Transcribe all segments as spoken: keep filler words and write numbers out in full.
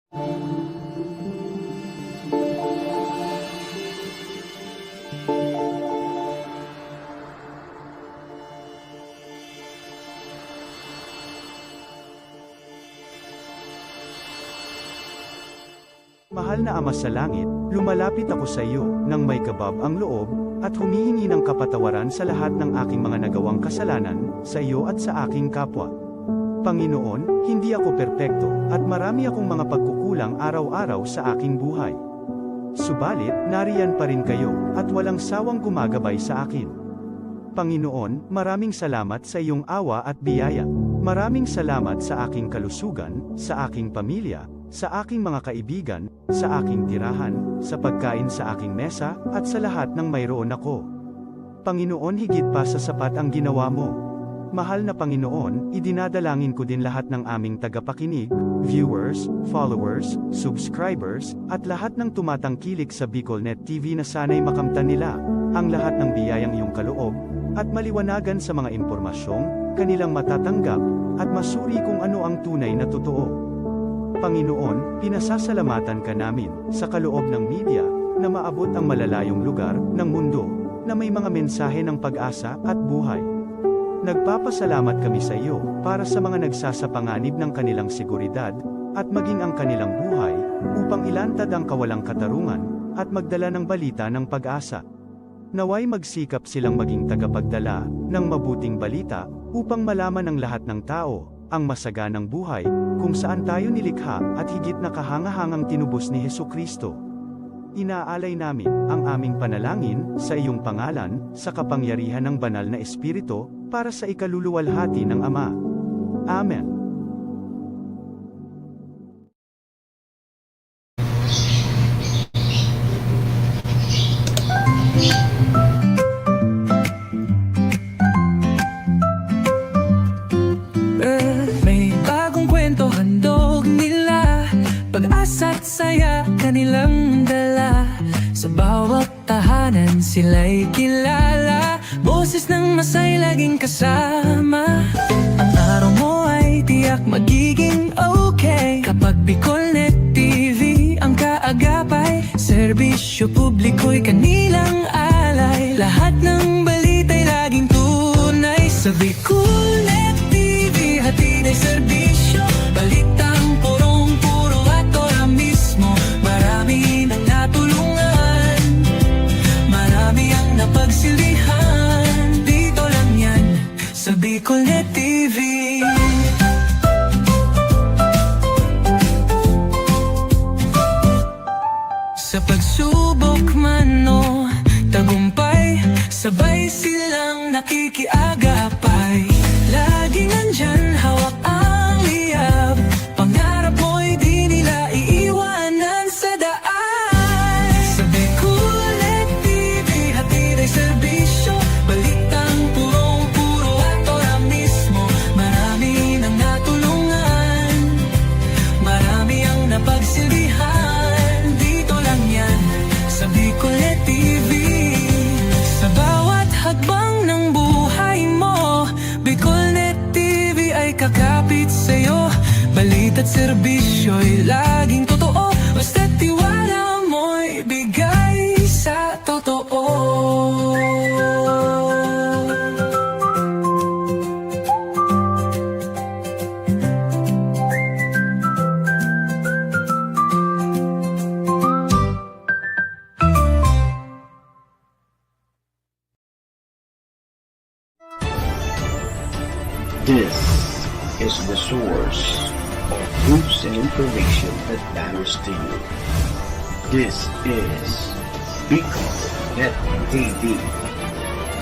Mahal na Ama sa Langit, lumalapit ako sa iyo nang may kabab ang loob, at humihingi ng kapatawaran sa lahat ng aking mga nagawang kasalanan, sa iyo at sa aking kapwa. Panginoon, hindi ako perpekto, at marami akong mga pagkukulang araw-araw sa aking buhay. Subalit, nariyan pa rin kayo, at walang sawang gumagabay sa akin. Panginoon, maraming salamat sa iyong awa at biyaya. Maraming salamat sa aking kalusugan, sa aking pamilya, sa aking mga kaibigan, sa aking tirahan, sa pagkain sa aking mesa, at sa lahat ng mayroon ako. Panginoon, higit pa sa sapat ang ginawa mo. Mahal na Panginoon, idinadalangin ko din lahat ng aming tagapakinig, viewers, followers, subscribers, at lahat ng tumatangkilik sa BicolNet T V na sana'y makamtan nila ang lahat ng biyayang iyong kaloob at maliwanagan sa mga impormasyong kanilang matatanggap at masuri kung ano ang tunay na totoo. Panginoon, pinasasalamatan ka namin sa kaloob ng media na maabot ang malalayong lugar ng mundo na may mga mensahe ng pag-asa at buhay. Nagpapasalamat kami sa iyo para sa mga nagsasapanganib ng kanilang seguridad at maging ang kanilang buhay upang ilantad ang kawalang katarungan at magdala ng balita ng pag-asa. Naway magsikap silang maging tagapagdala ng mabuting balita upang malaman ng lahat ng tao ang masaganang buhay kung saan tayo nilikha at higit na kahangahangang tinubos ni Jesu-Cristo. Inaalay namin ang aming panalangin sa iyong pangalan, sa kapangyarihan ng Banal na Espiritu, para sa ikaluluwalhati ng Ama. Amen. May bagong kwento handog nila, pag-asa at saya kanilang dala. Sa bawat tahanan sila'y kilala, boses ng masay laging kasama. Ang araw mo ay tiyak magiging okay kapag BicolNet T V ang kaagapay. Serbisyo publiko'y kanilang alay, lahat ng balita'y laging tunay. Sa BicolNet T V, hatid ay serbisyo, balitang purong-puro at ora mismo. Marami nang natulungan, marami ang napagsilbihan. Dito lang yan sa BicolNet T V. Sa pagsubok man o tagumpay, sabay silang nakikiagapay. Laging nandyan, hawak ang liyab, pangarap mo'y di nila iiwanan sa daan. Sa BicolNet T V, hatid ay serbisyo, balitang purong-puro at ora mismo. Marami nang natulungan, marami ang napagsilbihan. Dito lang yan sa BicolNet T V. Sa bawat hakbang ng buhay mo, BicolNet T V ay kakapit sa'yo. Balita't serbisyo'y laging totoo, basta't tiwala mo'y bigay sa totoo. This is the source of news and information that matters to you. This is Bicol Net T V.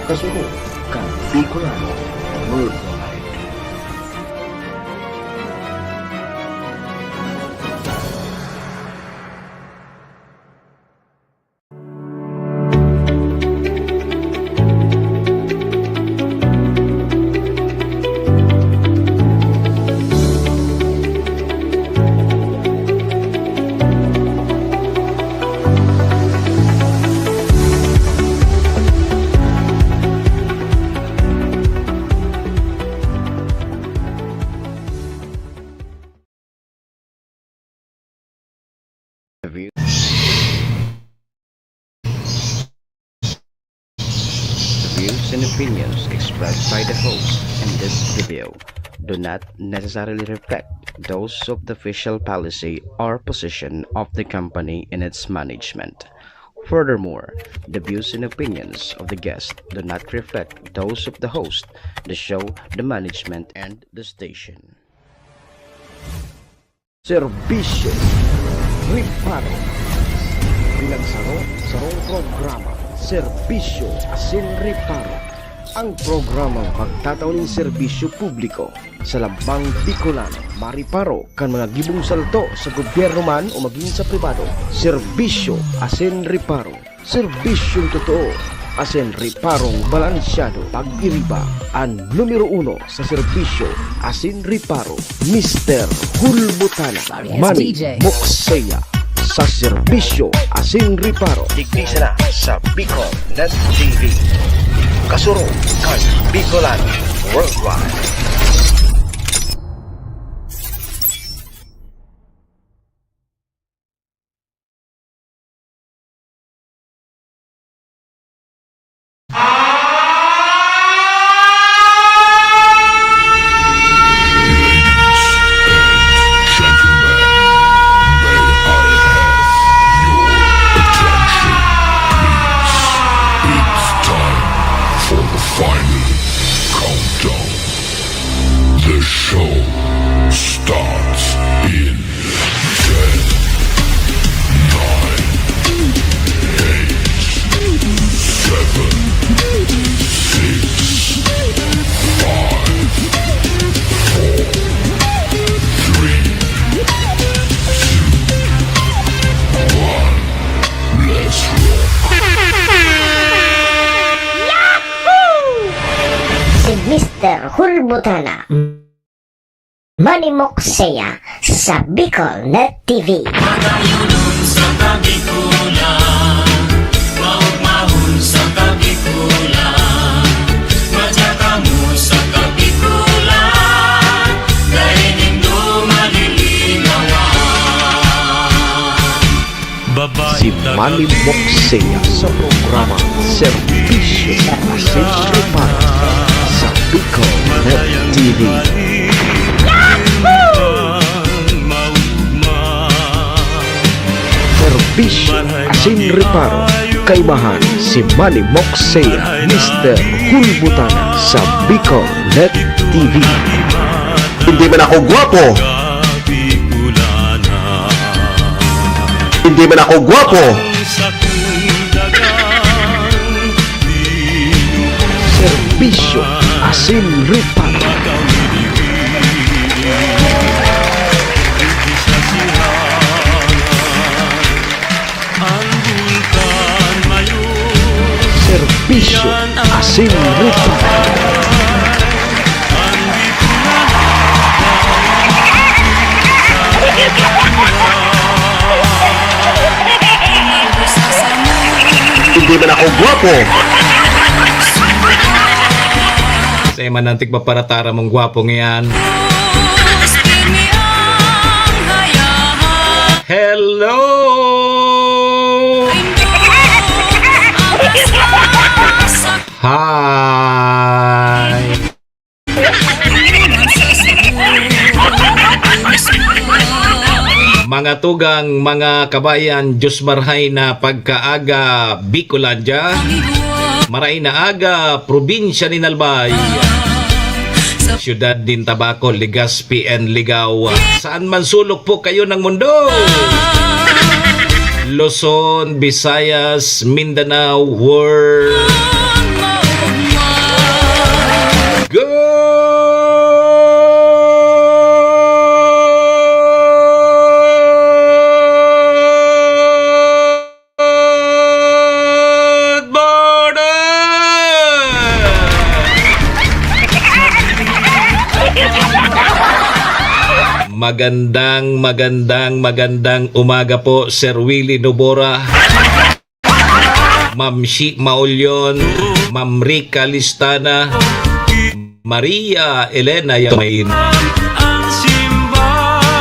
Kasunod kan Bicolano Worldwide. and opinions expressed by the host in this video do not necessarily reflect those of the official policy or position of the company and its management. Furthermore, the views and opinions of the guest do not reflect those of the host, the show, the management, and the station. Serbisyo, reparo. Bilang saro, sarong programa, serbisyo asin reparo. Ang programang magtatao nin serbisyo publiko sa lambang Bicolano, mareparo kan mga gibong salto sa gobyerno man o magin sa pribado. Serbisyo asin reparo. Serbisyong totoo asin reparong balansyado. Pag-iriba, an numero uno sa serbisyo asin reparo, Mister Hulbutana, Sorry, Manny D J. Mokseya, sa serbisyo asin reparo. Digdi sana sa Bicol Net T V. Kasurog kan Bicolano Worldwide. Ladies and gentlemen, may I have your attention, please? It's time for the final countdown. The show starts in ten, nine, eight, seven, six, five, four, three, two, one. Let's rock. Si Mister Hulbutana. Manny Mokseya sa Bicol Net T V. Magayunon sa Kabikulan, maugmahon sa Kabikulan, madya kamo sa Kabikulan, dai nindo malilinawan. Si Manny Mokseya sa programa Serbisyo asin Reparo sa Bicol Net T V. Serbisyo asin Reparo, kaibahan si Manny Mokseya, Mister Hulbutana sa Bicol Net T V. Hindi man ako gwapo. Hindi man ako gwapo. Serbisyo asin reparo. Serbisyo asin reparo. Hindi man ako gwapo. Sa man antik paparatara mong gwapo ngayon. Hello! Hi! Mga tugang, mga kabayan, Diyos marhay na pagkaaga, Bicolandia. Maray na aga, probinsya nin Albay. Siyudad nin Tabaco, Legazpi and Ligao. Saan man sulok po kayo ng mundo. Luzon, Visayas, Mindanao, world. Good morning! Magandang, magandang, magandang umaga po, Sir Willie Nobora. Ma'am Shi Maulyon, Ma'am Rica Listana, Maria Elena Yamain,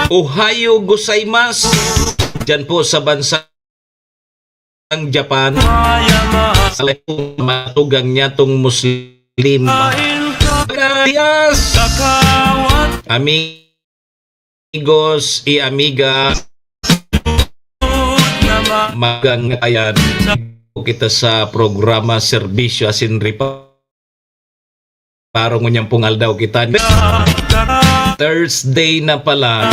Ohayo gozaimasu. Diyan po sa bansa ang Japan. Sa lahat ng mga tugang niya tong Muslim. Gracias, amigos y amiga. Magang ayan kita sa programa Serbisyo asin Ripa. Paro ngunyan pong aldaw kita. Thursday na pala.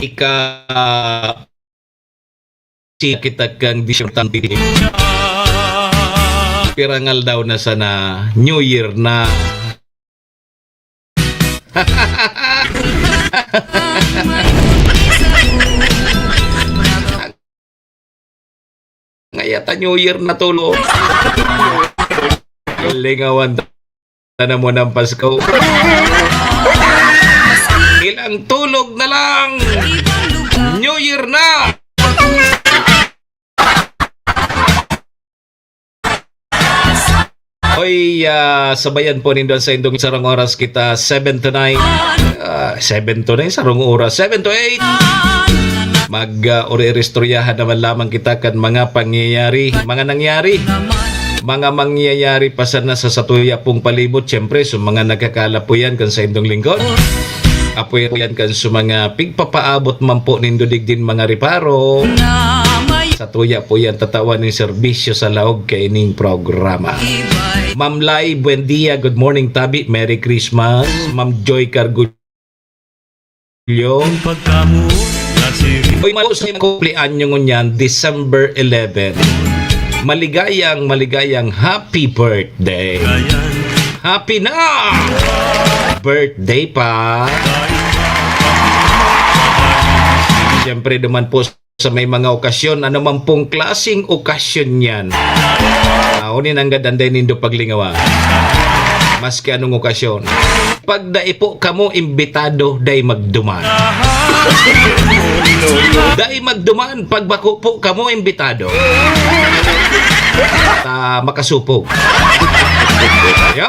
Ika-, si kita kang disyertan. Pirang aldaw na sana, New Year na. Ngaya ta New Year na tulo. Lingawan ta na mo ng Pasko. Ilang tulog na lang. New Year na. Oy, ah, sabayan po nindo sa indong sarong oras kita, seven to nine. Ah, seven to nine, sarong oras, seven to eight. Mag, ah, uri-iristoryahan naman lamang kita kan mga pangyayari, mga nangyari, mga mangyayari pa sana sa satuya pong palibot. Siyempre, sa mga nagkakalapuyan kan sa indong lingkod. Apoy yan kan sa mga pigpapaabot man po nindo digdin mga riparo. Sa tuya po yan tatawan ning serbisyo sa laog kaining programa. Ma'am Lai, buen dia. Good morning, tabi. Merry Christmas. Ma'am Joy Cargullo. Uy, malos na yung kumpleanyo ngunyan, December eleven. Maligayang, maligayang happy birthday. Happy na birthday pa. Siyempre naman po sa may mga okasyon, ano man pong klaseng okasyon yan. Ah, unin ang gadanday nindo paglingawa. Maski anong okasyon. Pag dai po kamo imbitado, dai magduman. Dai magduman pag bako po kamo imbitado. Ta makasupog. Yo.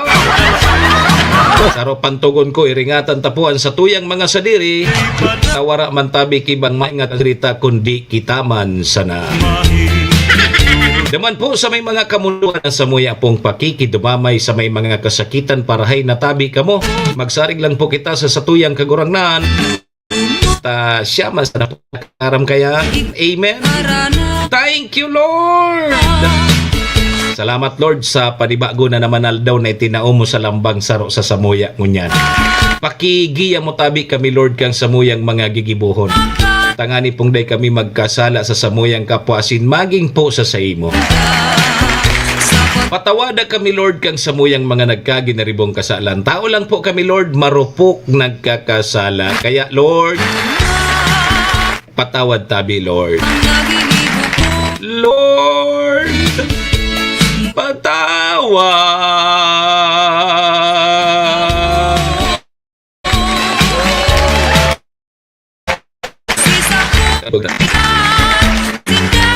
Saro pantugon ko, iringatan ta po an satuyang mga sadiri. Ta wara man tabi ki bang maingat an rita, kundi kita man sana. Daman po sa may mga kamunduan na samuya pong pakikidumamay sa may mga kasakitan, parahay na tabi kamo. Magsarig lang po kita sa satuyang Kagurangnan. Ta siya man sana po nakaram kaya. Amen. Thank you, Lord. Salamat, Lord, sa panibago na naman aldaw na itinao mo sa lambang saro sa samuya ngunyan. Pakigiya mo tabi kami, Lord, kang samuyang mga gigibohon. Tangani pong dai kami magkasala sa samuyang kapwa asin magin po sa saimo. Patawada kami, Lord, kang samuyang mga nagkaginaribong kasalan. Tao lang po kami, Lord, marupok nagkakasala. Kaya, Lord, patawad tabi, Lord. Lord, patawad.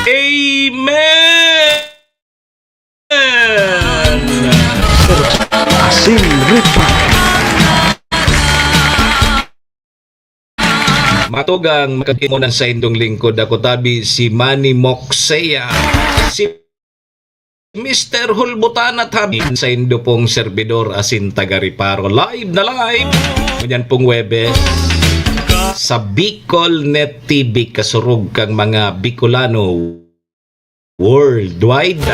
Amen. Asin Ripa. Matugang makagimonan sa indong lingkod, ako tabi si Manny Moxea. Si Mister Hulbutana tabi sa indo pong servidor asin taga Riparo. Live na live! Ngunyan pong Webes sa Bicol Net T V, kasurog kang mga Bicolano worldwide.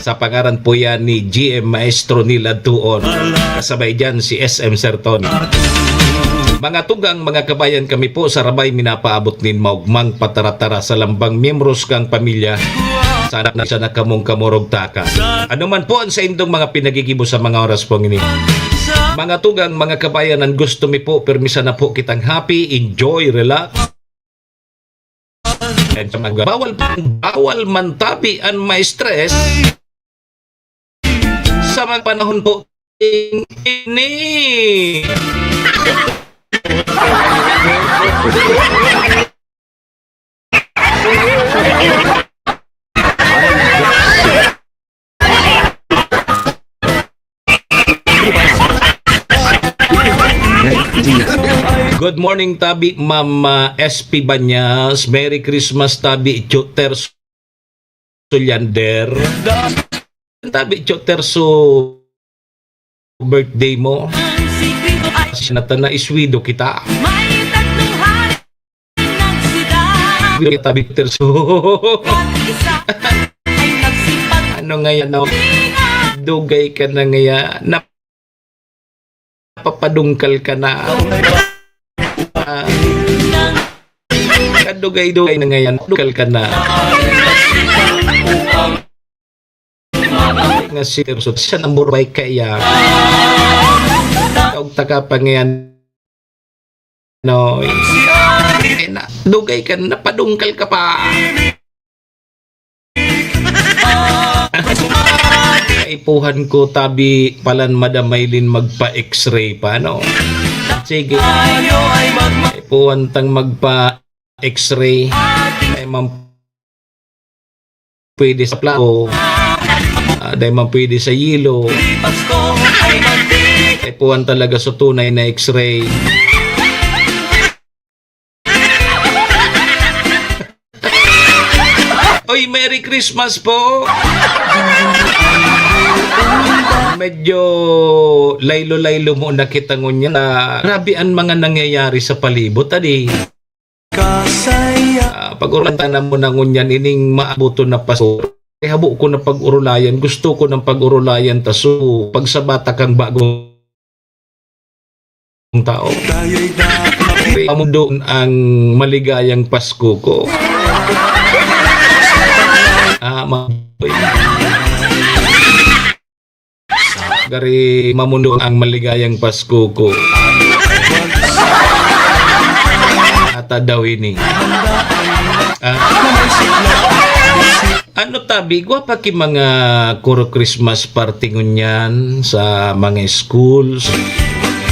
Sa pangaran po yan ni G M Maestro Nilad Tuon. Kasabay dyan si S M Serton. Mga tugang, mga kabayan, kami po sa Rabay minapaabot nin maugmang pataratara sa lambang miyembros kang pamilya. Sana na siya nakamong kamurog taka. Ano man po ang saindong mga pinagigibo sa mga oras pong ini. Mga tugang, mga kabayan, ang gusto mi po, permisa na po kitang happy, enjoy, relax. And sa mga bawal, bawal man tabi an ma-stress sa mga panahon po ini. Good morning, tabi, Ma'am, ah, S P Banyas. Merry Christmas, tabi, Chuter Sulyander. Tabi, Chuter Su, birthday mo. Sinata na iswido kita. Tabi, Chuter Su. Ano ngayon, no? Dugay ka na ngayon. Napapadungkal ka na. Ah, kadugay-dugay na ngayon, dungkal ka na. Nga si Terso, siya nang burbay kaya. Taog taka pa ngayon. No, eh, na, dugay ka, napadungkal ka pa. Kaipuhan ko, tabi palan, Madam Maylin, magpa-X-ray pa, no? Sige. Kaipuhan tang magpa-X-ray. Ay, ma'am, pwede sa plano. Ah, dai man pwede sa yelo. Kaipuhan talaga sa tunay na X-ray. Oy, Merry Christmas po! Medyo laylo-laylo mo na kita ngunyan. Ah, grabe ang mga nangyayari sa palibot, adi. Ah, pag-urulan ta na mo na ngunyan, ining maaboton na Pasko. Kaya habo ko na pag-urulayan, gusto ko ng pag-urulayan ta. So, pagsabata kang bagong tao. Pamundo ang maligayang Pasko ko. Ah, ma- Gari mamundo ang maligayang Pasko ko. Ata daw ini. Ah. Ano tabi, gwapa ki mga kuro Christmas party ngunyan sa mga schools,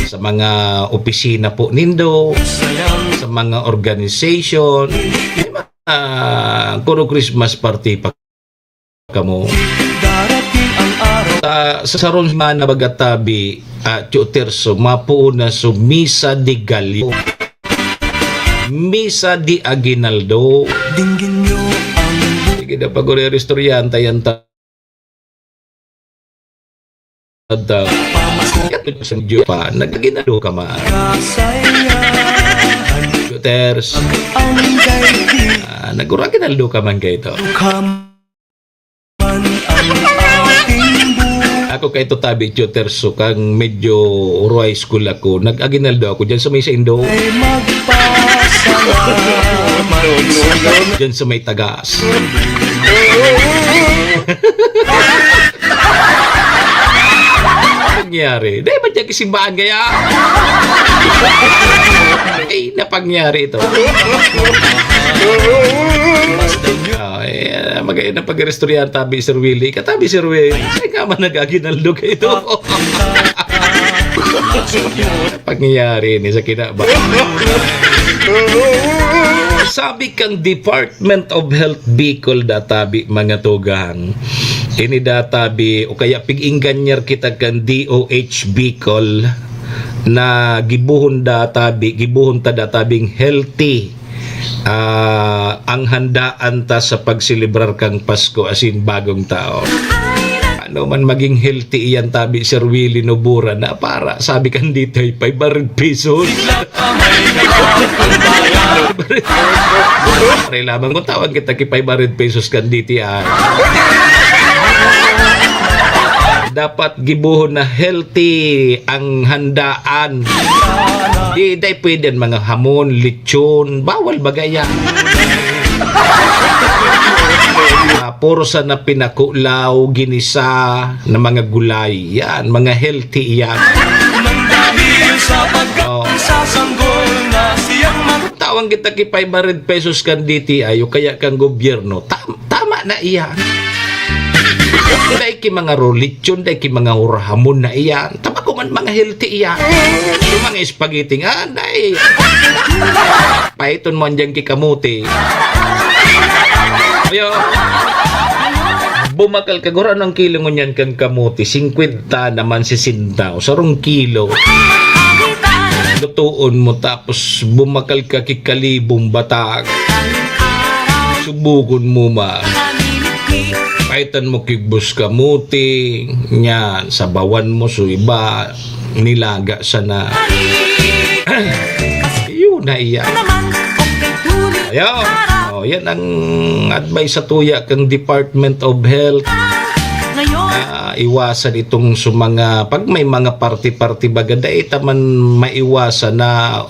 sa mga opisina po nindo, sa mga organization. May mga kuro Christmas party pa kamo. Sa, sa sarong semana baga tabi, ah, Tio Terso, mapuon na so Misa de Gallo. Misa de Aguinaldo. Sige na, pag-uri-uri istoryahan ta yan ta-, at, ah, yato sa medyo pa, nag-aguinaldo ka man. Tio Ters. Ah, nag-aguinaldo ka man kaito. Ako kaito tabi, Tio Terso, kang medyo uro high school ako, nag-aguinaldo ako dyan sa may saindo. Dyan sa may tagas. Nangyari. Dahil ba dyan kisimbaan kaya? Ay, napangyari ito. Ah, eh, maganda pag-iristoryahan tabi, Sir Willie. Katabi, Sir Willie. Ay, ka man nag-aguinaldo kayo ito. Pangyayari ni sa kinaba. Sabi kang Department of Health Bicol, databi, mga tugang. Ini databi, o kaya pig-ingganyar kita kan D O H Bicol na gibuhon databi, gibuhon ta databing healthy, ah, ang handaan ta sa pagselebrar kang Pasko asin Bagong Taon. Ano man maging healthy iyan tabi, Sir Willie Nobura, na para, sabi kan dito ay five hundred pesos. Pare lamang kung tawag kita ki five hundred pesos kan D T I. Dapat gibohon na healthy ang handaan. Di, dai pwede ang mga hamon, lechon, bawal bagay yan. Ah, puro sana pinakulaw, ginisa na mga gulay. Yan, mga healthy yan. Nang dahil sa pagkain, oh, sa sanggol na siyang mag- Tawang kita ki five hundred pesos kan D T I o kaya kan gobyerno. Tam-, tama na iyan. Dai ki mga religion, dai ki mga hurahamon na iyan. Tama ko man, mga healthy iyan. Yung mga spaghetti nga, dai. Paiton mo andyan ki kamote. Ayo. Bumakal ka, gurano ang kilo ngunyan kan kamote? Singkwenta naman, sesenta, o sarong kilo. lutoon mo tapos bumakal ka ki kalibong batang. Subukon mo man. Paitan mo ki buskamuti, nyan, sabawan mo, so iba, nilaga sana. Yun na iyan. Ayan. Oh, yan ang advice sa tuya kang Department of Health. Ah, iwasan itong sa mga, pag may mga party-party baga, dai ta man maiwasan na,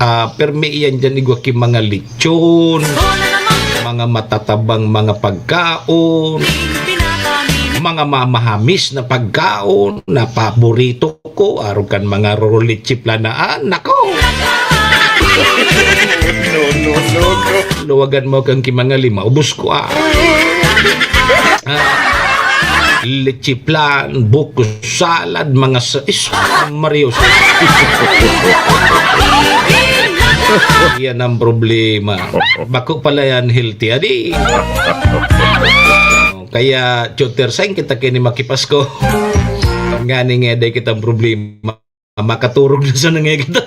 ah, permi iyan dyan, igwa ki mga lechon, mga matatabang mga pagkaon, mga mamahamis na pagkaon na paborito ko, arog kan mga roleche planaan. Nako! No, no, no, no. Luwagan mo kang ki mga lima, ubos ko, ah. Ah, leche plan, buko salad, mga sa-, is, Mario. Yan ang problema. Bako pala yan healthy, adi. Kaya, Chuter, sain kita kini makipasko? Ngani nga, dai kitang problema. Makaturog na sana nga kita.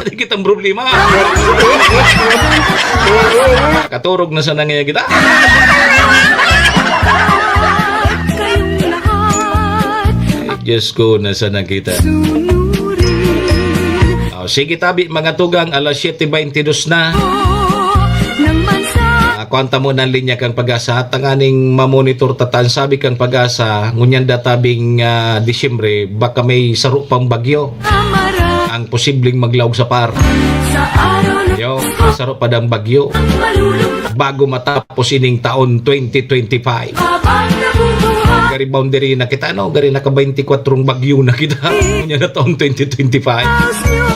Dai kitang problema. Makaturog na sana nga kita. Diyos ko, nasa na kita? Oh, sige tabi, mga tugang, alas siyete beintidos na. Ah, kuwanta mo ng linya kang Pag-asa, tanganing mamonitor ta ta an sabi kang Pag-asa, ngunyan databing, ah, Disyembre, baka may saro pang bagyo ang posibleng maglaog sa par. Yo, saro pa dang bagyo bago matapos ining taon twenty twenty-five. Gari boundary na kita, no? Gari naka twenty-four bagyo na kita. Ngunyan na taon twenty twenty-five.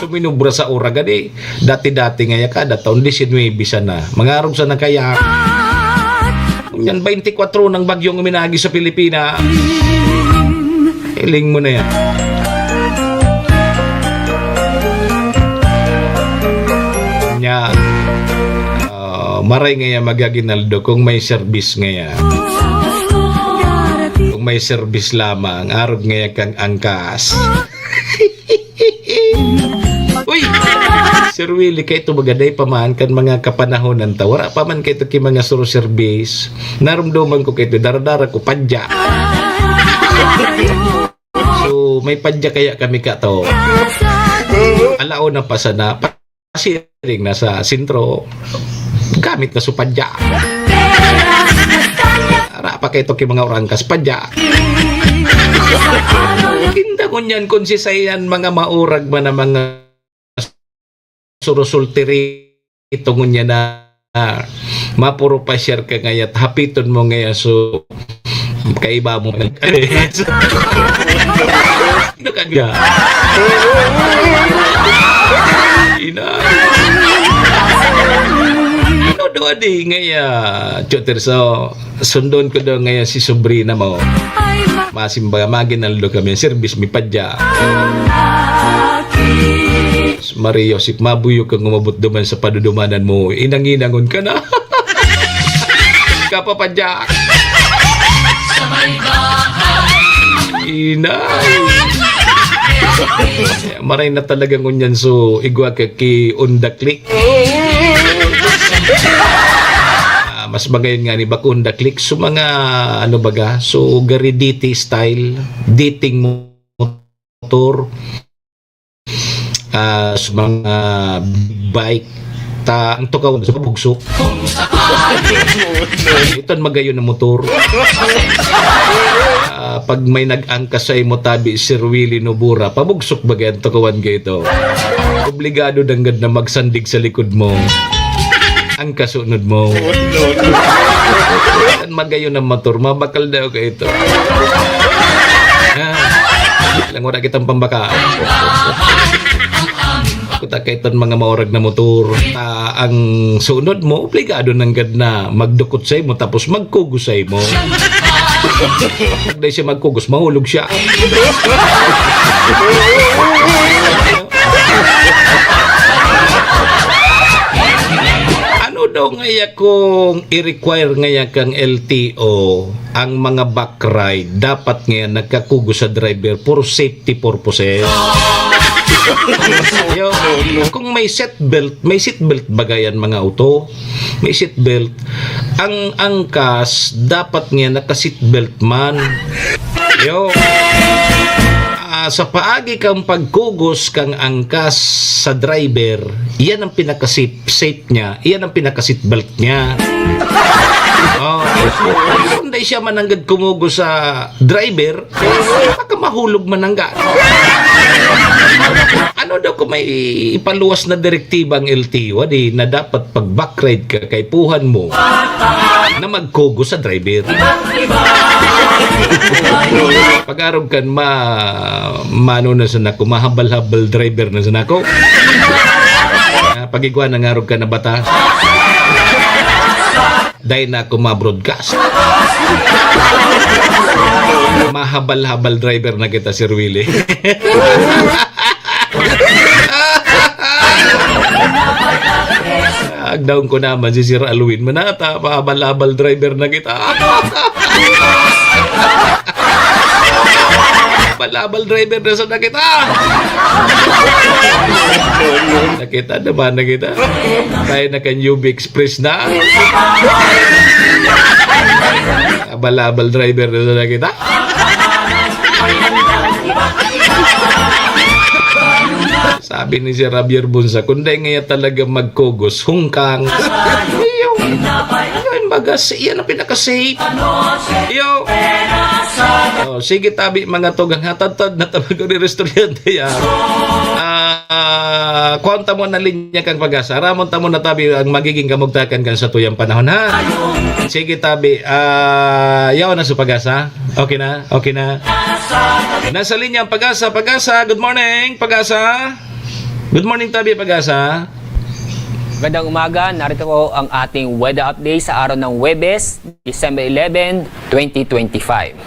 Suminubra sa ora, gani. Dati-dati ngaya, kada taon, disinwebe sana. Mangarog sana kaya. Ngunyan, twenty-four nang bagyong uminagi sa Pilipinas. Hiling mo na yan. Yan. Ah, maray ngaya, Mag-Aguinaldo, kung may serbis ngaya. Kung may serbis lamang, arog ngaya kang angkas. Uy! Sir Willie, kaito baga dai pa man kan mga kapanahonan ta. Wara pa man kaito ki mga suro serbis. Narumduman ko kaito, dara-dara ko padya. So, may padya kaya kami kato. Alauna pa sana. Pasiring na sa sentro. Gamit na su padya. Ara pa kaito ki mga urangkas padya. Kinda ngunyan kun si sayan mga maurag man na mga surusultiri, ito ngunyan na mapuro pa share ka ngaya, hapiton mo ngaya, so kaiba mo. Ano ka nga? Ina. Ano daw di ngaya, Choterso? Sundon ko daw ngayon si sobrina mo. Masimba, Mag-Aguinaldo kami. Serbis mi padya. Maria Josep, mabuyo kang umabot duman sa padudumanan mo. Inang-inangon ka na. Kapapadya. Ina. Maray na talaga ngunyan, so igwa ka ki Honda Click. Ah, mas magayon nga ni bakong Honda Click. So, mga, ano baga, so, gari D T style, dating motor, ah, sa mga bike, ta, ang tukaw sa pabugso. Iton magayon na motor. Ah, pag may nag-angkas sa imo tabi, Sir Willie Nobura, pabugsok baga ang tukawan ka ito. Obligado danggad na magsandig sa likod mo. Ang kasunod mo. Ang magayon na motor, mabakal daw ka ito. Ah, lang wala kitang pambaka. Kuta kaiton mga maurag na motor. Ah, ang sunod mo, obligado nanggad na magdukot sa imo, tapos magkugos sa imo. Pag dahil siya magkugos, mahulog siya. Ano daw ngaya kung i-require ngaya kang L T O, ang mga back ride, dapat ngaya nagkakugos sa driver for safety purposes? Yo, kung may seat belt, may seat belt ba yan, mga auto? May seat belt. Ang angkas, dapat nga naka-seat belt man. Yo, ah, sa paagi kang pagkugos kang angkas sa driver, yan ang pinaka-safe, safe niya, yan ang pinaka-seat belt niya. Oh. Kung di siya mananggad kumugo sa driver, eh, baka mahulog mananggad. Ano daw kung may ipaluwas na direktiba ang L T O, di na dapat pag backride ka, kaipuhan mo na magkugo sa driver? Pag-arog kan ma-, mano na sa nako, mahabal-habal driver na sa nako. Ah, pag-igwa na nga arog ka na bata. Dai na ako ma-broadcast. Mahabal-habal driver na kita, Sir Willie. Agdaon ko naman si Sir Alwin. Manata, mahabal-habal driver na kita. Mahabal-habal driver na sa nakita. Nakita naman, nakita. Tayo na kan U B X Press na. Abal-abal driver na sana kita. Sabi ni si Javier Bunsa, "Kung dai ngaya talaga magkugos, hungkang." Iyo. Yan, bagas. Yan ang pinaka-safe. Iyo. Oh, sige, tabi, mga tugang. Hatad-tad na tabag ni restaurante yan. Ah, kuwan ta mo na linya kang Pag-asa. Ramon ta mo na tabi ang magiging kamugtakan kan sa tuyang panahon, ha? Sige, tabi. Ah, yaw na sa Pag-asa. Okay na? Okay na? Nasa linya ang Pag-asa. Pag-asa, good morning, Pag-asa. Good morning, tabi, Pag-asa. Magandang umaga. Narito po ang ating weather update sa araw ng Huwebes, December eleven, twenty twenty-five.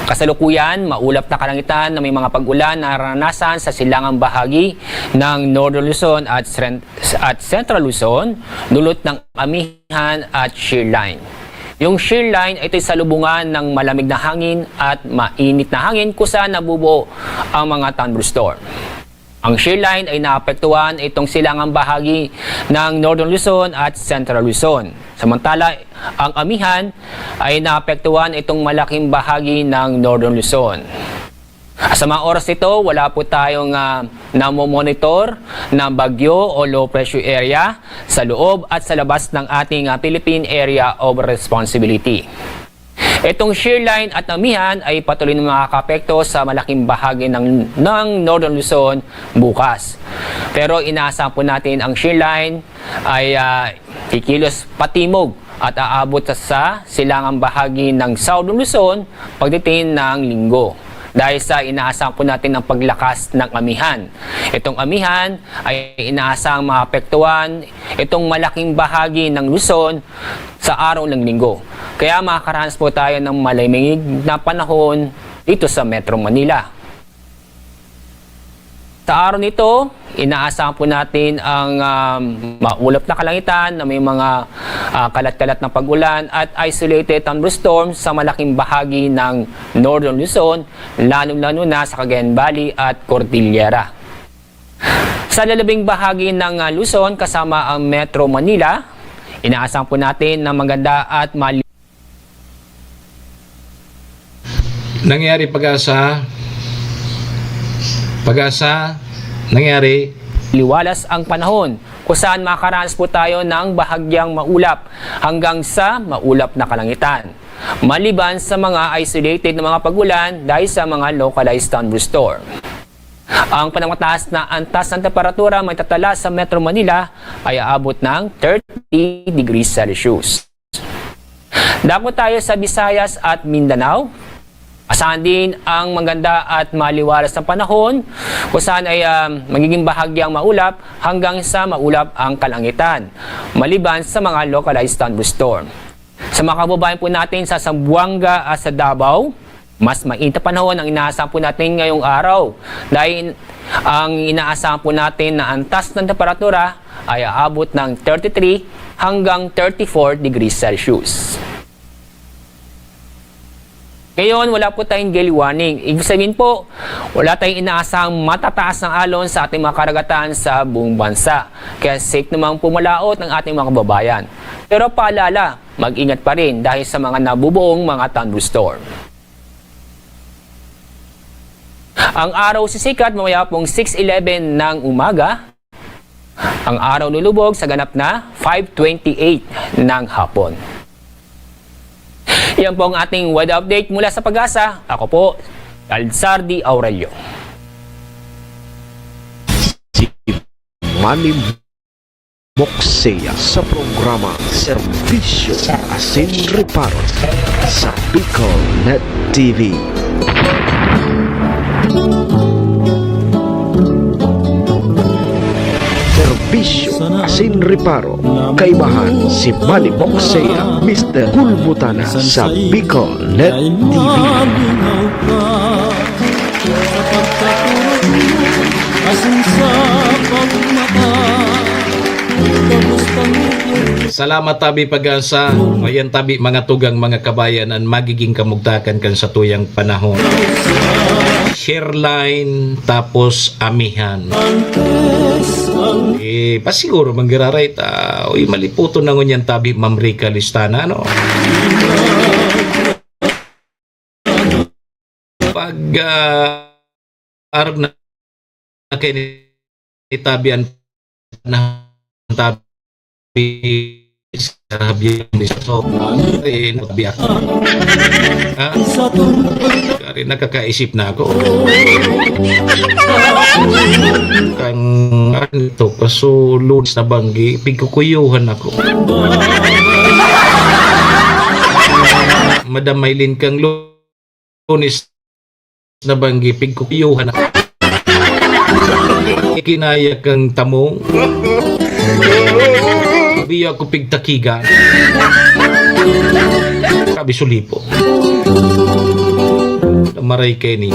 Kasalukuyan, maulap na kalangitan na may mga pag-ulan na naranasan sa silangang bahagi ng Northern Luzon at Sren-, at Central Luzon, dulot ng amihan at shear line. Yung shear line, ito'y salubungan ng malamig na hangin at mainit na hangin kung saan nabubuo ang mga thunderstorm. Ang shear line ay naapektuhan itong silangang bahagi ng Northern Luzon at Central Luzon. Samantala, ang amihan ay naapektuhan itong malaking bahagi ng Northern Luzon. Sa mga oras ito, wala po tayong, ah, namomonitor na bagyo o low pressure area sa loob at sa labas ng ating, ah, Philippine Area of Responsibility. Itong shear line at amihan ay patuloy na makakaapekto sa malaking bahagi ng, ng Northern Luzon bukas. Pero inaasahan po natin ang shear line ay, ah, kikilos patimog at aabot sa, sa silangang bahagi ng Southern Luzon pagdating ng Linggo. Dahil sa inaasahan po natin ang paglakas ng amihan. Itong amihan ay inaasahang maapektuhan itong malaking bahagi ng Luzon sa araw ng Linggo. Kaya makakaranas po tayo ng malamig na panahon dito sa Metro Manila. Sa araw nito, inaasahan po natin ang, um, maulap na kalangitan na may mga, ah, kalat-kalat na pag-ulan at isolated thunderstorms sa malaking bahagi ng Northern Luzon, lalong-lalo na sa Cagayan Valley at Cordillera. Sa lalabing bahagi ng, ah, Luzon kasama ang Metro Manila, inaasahan po natin na maganda at mali- Nangyari, Pag-asa. Pag-asa, nangyari. Liwalas ang panahon, kung saan makakaranas po tayo ng bahagyang maulap hanggang sa maulap na kalangitan. Maliban sa mga isolated na mga pag-ulan dahil sa mga localized thunderstorm. Ang pinakamataas na antas ng temperatura may tatala sa Metro Manila ay aabot ng thirty degrees Celsius. Dako tayo sa Visayas at Mindanao. Asahan din ang maganda at maliwalas na panahon, kung saan ay, ah, magiging bahagyang maulap hanggang sa maulap ang kalangitan, maliban sa mga localized thunderstorm. Sa mga kababayan po natin sa Zamboanga at sa Davao, mas mainit na panahon ang inaasahan po natin ngayong araw, dahil ang inaasahan po natin na antas ng temperatura ay aabot ng thirty-three hanggang thirty-four degrees Celsius. Ngayon, wala po tayong gale warning. Ibig sabihin po, wala tayong inaasahang matataas na alon sa ating mga karagatan sa buong bansa. Kaya safe naman pumalaot ang ating mga kababayan. Pero paalala, mag-ingat pa rin dahil sa mga nabubuong mga thunderstorm. Ang araw sisikat mamaya pong six eleven ng umaga. Ang araw lulubog sa ganap na five twenty-eight ng hapon. Yan po ang ating weather update mula sa Pag-asa. Ako po, Alzardi Aurelio. Si Manny Moksea sa programa Serbisyo Asin Reparo sa Bicol Net T V. Serbisyo Asin Reparo, kaibahan si Manny Moksea, Mister Kulbutana sa Bicol Net T V. Sa pagkaturog mo, asin sa pagmata, tapos pang Salamat tabi Pag-asa. Ayan tabi mga tugang, mga kabayan, an magiging kamugtakan kan satuyang panahon. Share line, tapos amihan. Eh, pasiguro manggiraray ta, uy, maliputon na ngunyan tabi, Ma'am Rica Listana, ano? Pag, ah, arog na kay ni tabi an, na tabi sa biyan ni Soso. Eh, nabiyak. Ha? Kari nakakaisip na ako. Kang, ano to, kaso Lunes na banggi, pigkukuyuhan ako. Madam Maylin, kang Lunes na banggi, pigkukuyuhan ako. Ikinaya kang tamong. Biya ko pigtakigan. Sabi sulipo. Maray kayo ni.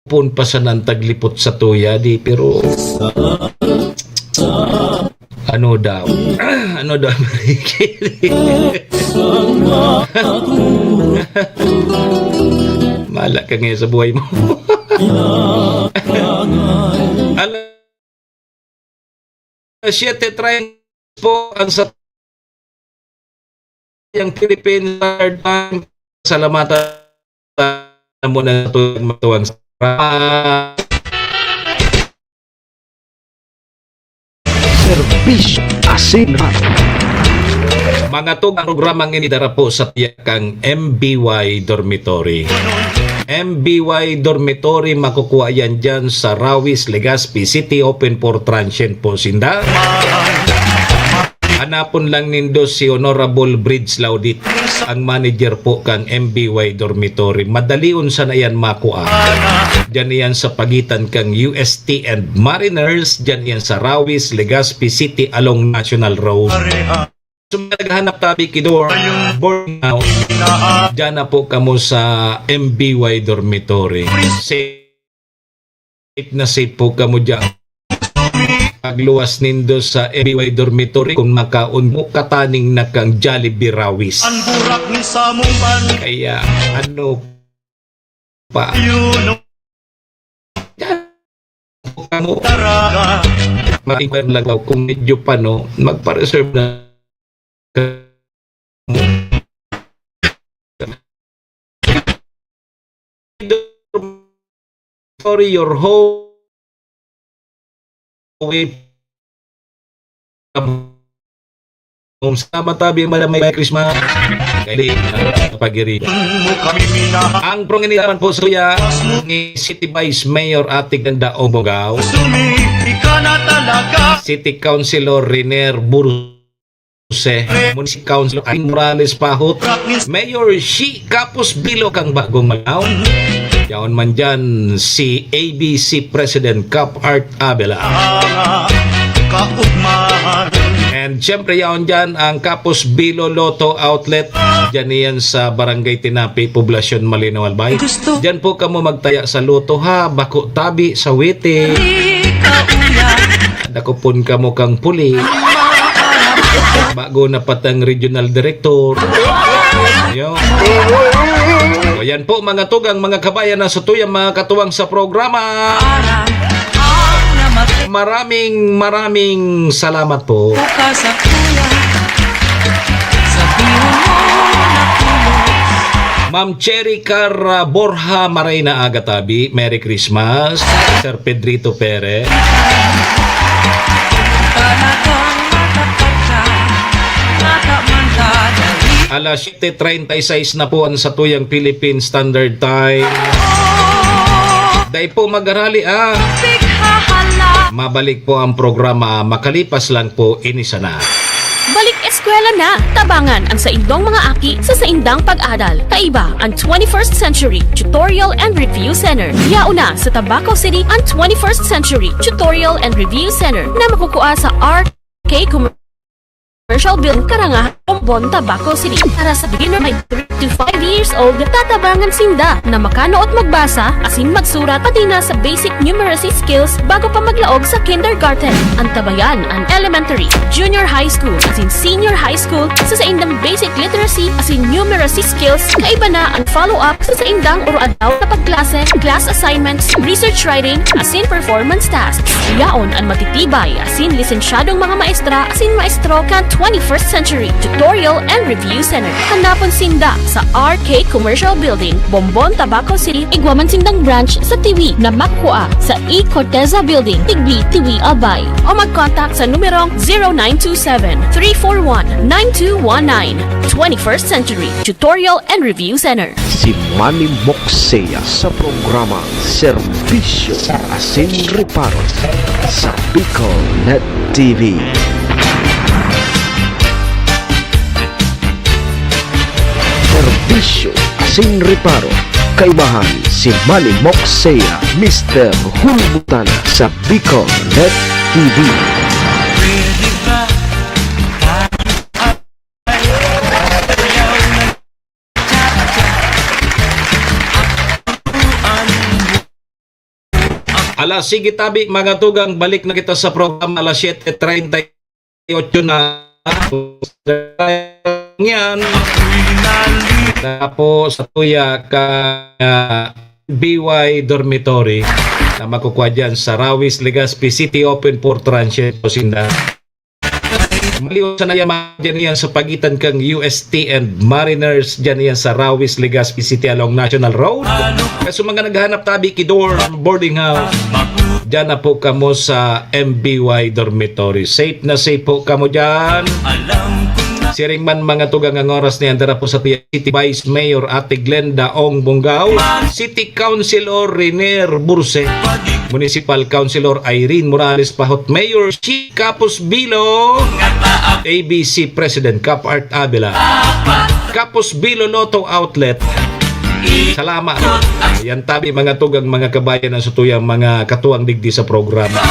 Pon pa sana an taglipot sa tuya, di, pero ano daw? Ano daw, Marikiri? Mala ka ngayon sa buhay mo. Alam, Siete treinta po ang sa yang Philippine Standard Time. Salamatan mo na ito ang matuwang sa Serbisyo Asin. Mga tugang, programang ini dara po sa tiyak kang M B Y Dormitory. M B Y Dormitory, makukuha yan dyan sa Rawis, Legazpi City, open for transient po sinda. Hanapon lang nindo si Honorable Bridge Laudit, ang manager po kang M B Y Dormitory. Madalion sana yan makua. Diyan yan sa pagitan kang U S T and Mariners, diyan yan sa Rawis, Legazpi City along National Road. Sa mga naghahanap tabi ki Dor, Bornao, diyan na po kamo sa M B Y Dormitory. Safe na safe po kamo diyan. Pagluwas nindo sa M B Y Dormitory, kung makaon mo, kataning na kang Jollibee Rawis. Ang burak ni Samumban. Kaya, ano pa? Kamo. Maingkwan lang daw kung medyo pa, no, magpa-reserve na. Sorry, your home. Kung sa matabi, madam, may Christmas. Kaya, pag-iri. Ang prong ini naman po, suya, ni City Vice Mayor Atik Ganda Obogao. City Councilor Riner Burse, Municipal Councilor Ain Morales Pahot, Mayor Shi Kapos Bilo kang Bagong Manaw. Yaon man dyan si A B C President Cap Art Abela. Kaugmahan. And syempre, yaon dyan ang Kapos Bilo Lotto Outlet. Dyan iyan sa Barangay Tinapi, Poblacion Malinaw, Albay. Dyan po kamo magtaya sa Lotto, ha, bako tabi sa Witi. Dakopon kamo kang puli. Bago na patang regional director. Yo. O, yan po, mga tugang, mga kabayan, na sa tuyang mga katuwang sa programa. Maraming, maraming salamat po. Ma'am Cherry Car, ah, Borja Marina Agatabi, Merry Christmas. Sir Pedrito Pere. Alas siyete treinta y seis na po ang satuyang Philippine Standard Time. Dai po magarali, ah. Mabalik po ang programa makalipas lang po ini sana. Balik eskwela na! Tabangan ang saindong mga aki sa saindang pag-adal. Kaiba ang twenty-first Century Tutorial and Review Center. Yaon na sa Tabaco City ang twenty-first Century Tutorial and Review Center na makukua sa R K Commercial Building, Karangahan, Bombon, Tabaco City. Para sa beginner may three to five years old, tatabangan sinda na makanood, magbasa, asin magsurat, pati na sa basic numeracy skills bago pa maglaog sa kindergarten. Antabayan ang elementary, junior high school, asin senior high school sa saindang basic literacy asin numeracy skills. Kaiba na ang follow-up sa saindang oro-adlaw na pagklase, class assignments, research writing, asin performance tasks. Yaon an matitibay asin lisensyadong mga maestra asin maestro kan twenty-first Century Tutorial and Review Center. Hanapon sinda sa R K Commercial Building, Bombon, Tabaco City, igwa man sindang branch sa Tiwi na makukua sa E Corteza Building, Tigbi, Tiwi, Albay. O mag-contact sa numerong zero nine two seven, three four one, nine two one nine. Twenty-first Century Tutorial and Review Center. Si Manny Moxea sa programa Serbisyo asin Reparo sa Bicol Net T V. Serbisyo asin Reparo, kaibahan si Manny Moxea, Mister Hulbutana sa Bicol Net T V. Ala, sige tabi, mga tugang, balik na kita sa programa, alas siyete treinta y ocho na. Yan. Tapos, sa tuya ka, ah, B Y Dormitory na makukuha dyan sa Rawis, Legazpi City, open for transient po sinda. Maliw sana yan, mga dyan yan sa pagitan kang U S T and Mariners, dyan yan sa Rawis, Legazpi City along National Road. Kaya sa mga naghahanap tabi ki dorm, boarding house, dyan na po kamo sa M B Y Dormitory. Safe na safe po kamo dyan. Siring man, mga tugang, ang oras na yan, dara po sa City Vice Mayor Ate Glenda Ong Bongao, City Councilor Renier Burse, Municipal Councilor Irene Morales Pahot, Mayor Shi Kapos Bilo, A B C President Cap Art Avila, Kapos Bilo Lotto Outlet. Salamat. Yan tabi, mga tugang, mga kabayan, ang satuyang mga katuwang digdi sa programa.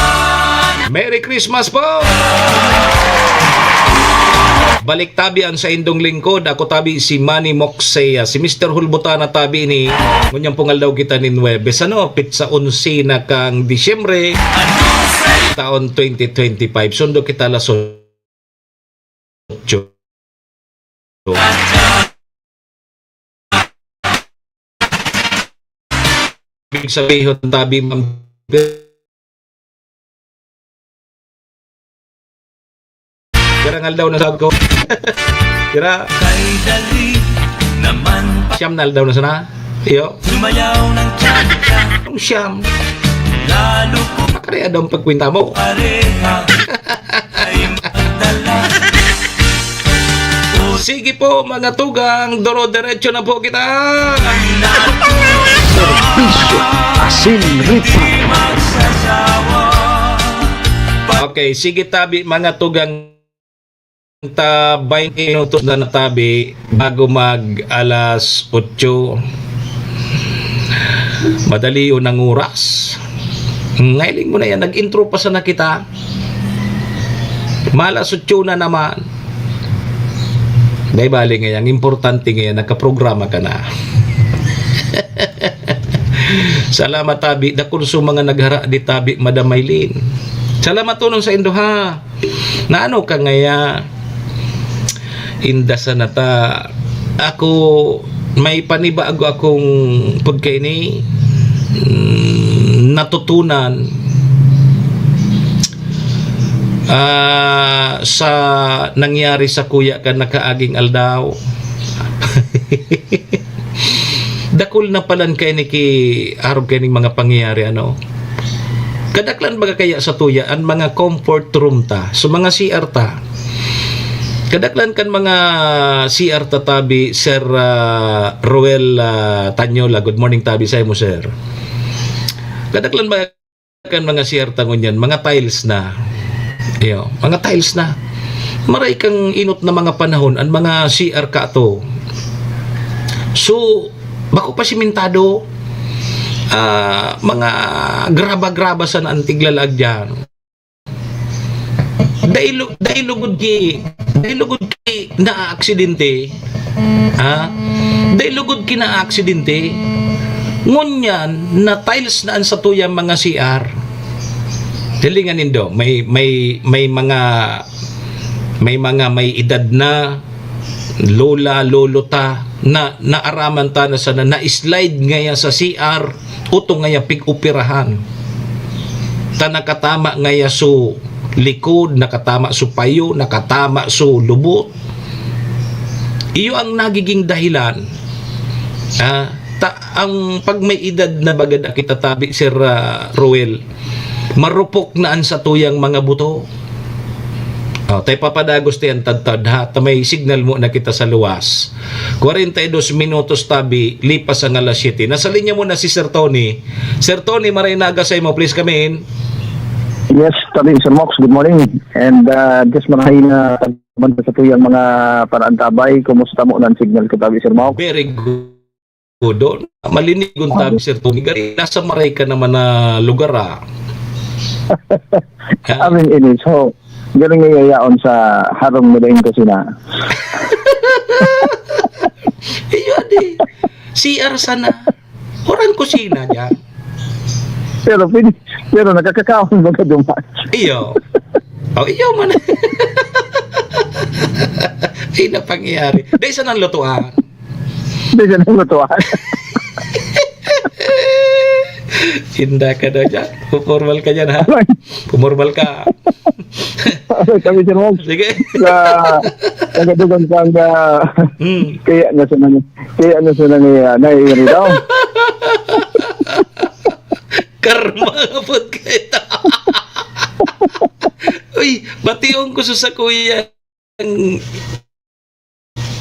Merry Christmas po! Balik tabi ang saindong lingkod. Ako tabi si Manny Moxea, si Mister Hulbutana tabi ni. Ngunyan pong aldaw kita nin Huwebes, ano, pitsa onse na kang Disyembre, taon twenty twenty-five. Sundo kita alas otso. Ibig sabihon, tabi, ma'am. Pirang aldaw na sa ko. Tira. Siyam na aldaw na sana. Iyo. Ang siyam. Makarea daw ang pagkwenta mo. Sige po, mga tugang, duro-diretso na po kita. Serbisyo asin reparo. Okay, sige tabi, mga tugang, ta baynte minutos na natabi bago mag alas otso. Madali yun ang oras. Ngailing mo na yan, nag-intro pa sana kita. Malas otso na naman. Dai bali ngayon, ang importante ngayon, nakaprograma ka na. Salamat, tabi. Dakul sa mga naghara di, tabi, Madam Maylin. Salamat, tunong sa indo, ha. Na ano ka ngaya, inda sana ta ako, may panibago akong pagkaini, mm, natutunan, ah, sa nangyari sa kuya kan nakaaging aldaw. Dakul na palan kaini ki arog kaining mga pangyayari, ano? Kadaklan baga kaya sa tuya an mga comfort room ta, so mga C R ta. Kadaklan kan mga C R ta tabi, Sir, ah, Roel, ah, Tanyola. Good morning tabi sa imo, sir. Kadaklan baga kan mga C R ta ngunyan, mga tiles na. Iyo, mga tiles na. Maray kang inot na mga panahon, an mga C R kato. So, bako pa simentado, ah, mga graba-graba sana an tiglalag diyan. Dai lu-, dai lugod ki, dai lugod ki naaksidente. Ha? Dai lugod ki naaksidente. Ngunyan, na-tiles na an satuyang mga C R. Hilingan nindo, may, may, may mga, may mga may edad na, lola, lolo ta, na naaraman ta na sana na-slide ngaya sa C R, utong ngaya pig-operahan. Ta nakatama ngaya so likod, nakatama so payo, nakatama so lubot. Iyo ang nagiging dahilan. Ah, ta, ang pag may edad na baga na kita tabi, Sir, ah, Roel, marupok na an satuyang mga buto. Oh, tay papadagos ti an tadtad, ha? Ta may signal mo na kita sa luwas. Kwarenta y dos minutos tabi, lipas ang alas siyete. Nasa linya mo na si Sir Tony. Sir Tony, maray na aga sa imo. Please come in. Yes, tabi, Sir Mox, good morning. And, ah, just marahay na man sa tuyang mga paraantabay, kumusta mo nan signal ko tabi, Sir Mox? Very good. Good. Malinigon tabi, Sir Tony. Gari, nasa maray ka naman na lugar, ah. Ah. Amin ini. So, ganun nga yayaon sa harong mo daing kusina. Iyo, di. C R sana. Orang kusina diyan. Pero pwede, pero nakakakaon ba ka duman? Iyo. Oh, iyo man. Ay, napangyayari. Dahil sa nang lutuan. Dahil sa nang lutuan. Inda ka daw dyan. Formal ka dyan, ha? Formal ka. Sabi, Sir Mog. Sige. Sa, nagadugan ka ang, ah, Hmm. kaya nga sa nang-, kaya nga sa nang-, ah, naiiri daw. Karma nga pod kita. Uy, bation ko sa sakuya.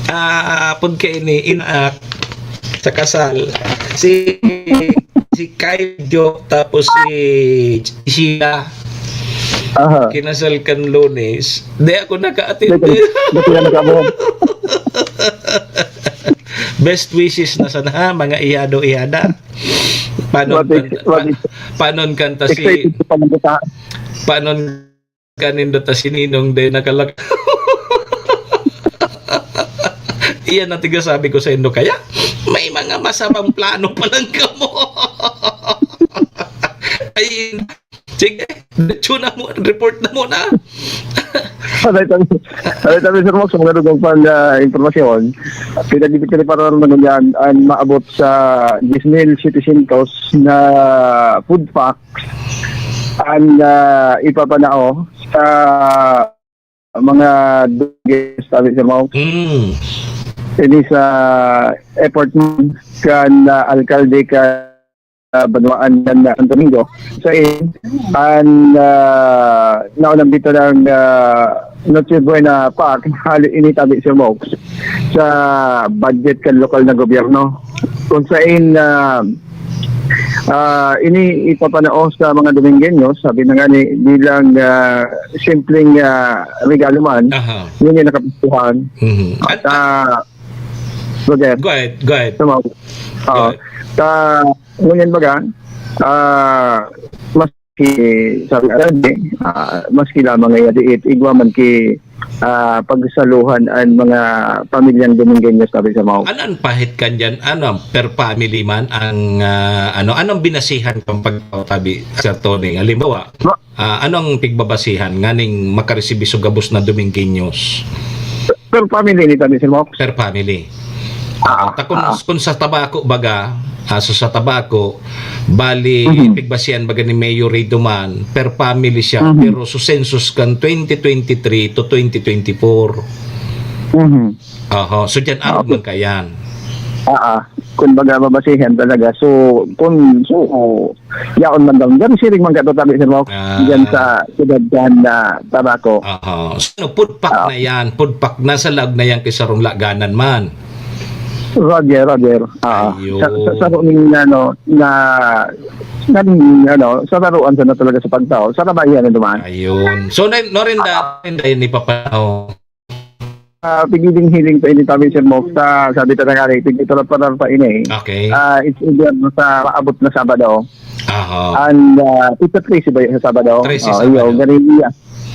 Ah, pud kaini, in-, ah, sa kasal. Si, si Kyle Joke, tapos si Sheila. Aha. Kinasal kan Lunes. Di ako naka-attend. Di ka, di ka nakaabot. Best wishes na sana, ha, mga ihado-ihada. Panon Mati-, kanta, mati-, pa-, panon kanta si, excited pa lang kita. Panon kanindo ta si Ninong de nakalak-, iyan ang tiga sabi ko sa indo, kaya may mga masamang plano pa lang kamo. Ay, sige, diretso na mo, report na muna. Alright, alright, alright, Sir Mox, sa mga dugang pang, ah, impormasyon, pinag-ibig ka ni Parang Manunyan, ang maabot sa diyes mil setecientos na food pack ang, ah, ipapanao sa mga duges, sabi sa Mao. Mm. Ini sa effort man kan, ah, alkalde ka, ah, banwaan kan, ah, Santo Domingo. Sa in, an, ah, naunang bito ng, ah, Noche Buena Pack, hali ini tabi sa Mao sa budget kan lokal na gobyerno. Kung sa in, ah, ah, ini ipapanao sa mga Domingueños, sabi na nga ni, bilang, ah, simpleng, ah, regalo man, Aha. yun yung nakapustuhan. Mhm. At, At, ah, Roger, Go ahead, go ahead. Tama. Go Oo. ahead. Ta-, ngunyan baga, ah, maski, sabi nga, ah, maski lamang ngayon, diit, igwa man ki, ah, pagsaluhan ang mga pamilyang Domingueños, sabi sa Mao. Ano ang pahit kan dyan? Ano, per family man ang, ah, ano, anong binasihan kang pagtabi, Sir Tony? Halimbawa, Ma- ah, anong pigbabasihan nganing makaresibi so gabos na Domingueños? Per family ni tabi, Sir Mao. Per family. Ah, ta kun, ah. Kun sa Tabaco baga, ah, so sa Tabaco, bali, Mhm. pigbasihan baga ni Mayor Ray Duman, per family siya, Mhm. pero so census kan twenty twenty-three to twenty twenty-four. Mhm. Aha, so diyan, Ah, ano okay. man kayan? Ah, ah. Kumbaga, babasihan talaga. So, kung, so, yaon man daw. Diyan, siring man ka to, tabi, sir, mo. Ah. Diyan sa siyudad kan, ah, Tabaco. Aha. So, ano, food pack Ah. na yan. Food pack na sa laog na yan kay sarong laganan man. Roger, Roger. Ah, Ayun. sa, sa, sa ning, ano, na, na, ano, sa laruan sa na talaga sa pagtao. Sa kabayan na duman. Ayun. So, na, no, rin da, Ah. rin da, ni Papa, oh. Ah, pigiding hiling pa ini, tabi, sir, mo. Sa, sabi ta na nga, eh, pigitulat pa lang pa ini, eh. Okay. Ah, it's either sa maabot na Sabado. Aha. And, ah, it's a trese ba yun sa Sabado? Trese Ah, Sabado. iyo, ganun iya.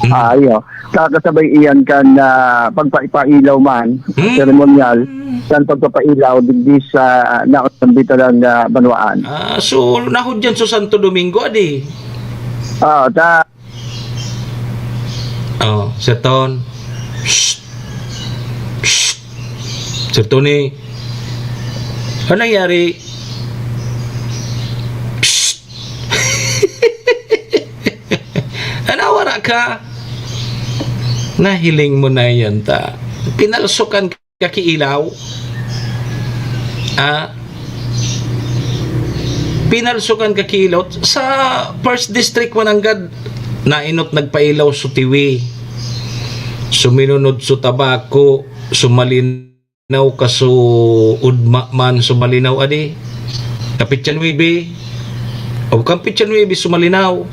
Mm. Ah, iyo. Kakasabay iyan kan, ah, pagpaipailaw man, Hmm. seremonyal, kan pagpapailaw digdi sa, ah, naon bitalang, ah, banwaan. Ah, so, nahod yan sa Santo Domingo, adi? Ah, ta- Oh, Sir Ton. Shh. Shh. Sir Tony. Ano nangyari? Shh. Ano, wala ka? Nahiling mo na yan, ta. Pinalsukan ka ki ilaw. Ah, pinalsukan ka ki ilaw. Sa First District, mananggad, nainot nagpailaw so Tiwi. Suminunod so Tabaco, sumalin- Malinao ka so Udma man, so Malinao adi. Kapitsa nuebe. O, kapitsa nuebe so Malinao.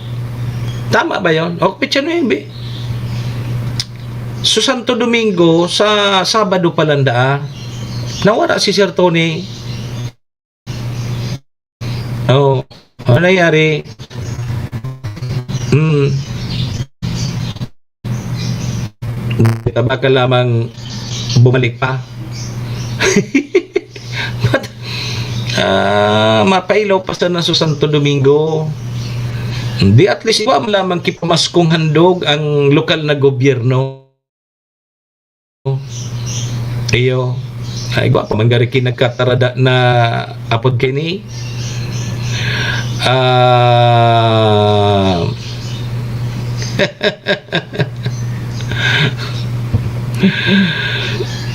Tama ba yon? O, kapitsa nuebe. So, Santo Domingo, sa Sabado pa lang daa. Nawara si Sir Tony. Oh, ano nangyari? Hmm. Kita ba ka lamang bumalik pa? But, ah, mapailaw pa sana sa Santo Domingo. Di at least, iwa mo lamang kipamaskong handog ang lokal na gobyerno. Iyo. Ay, gwapo man gari ki nagkatarada na apod kini. Ah.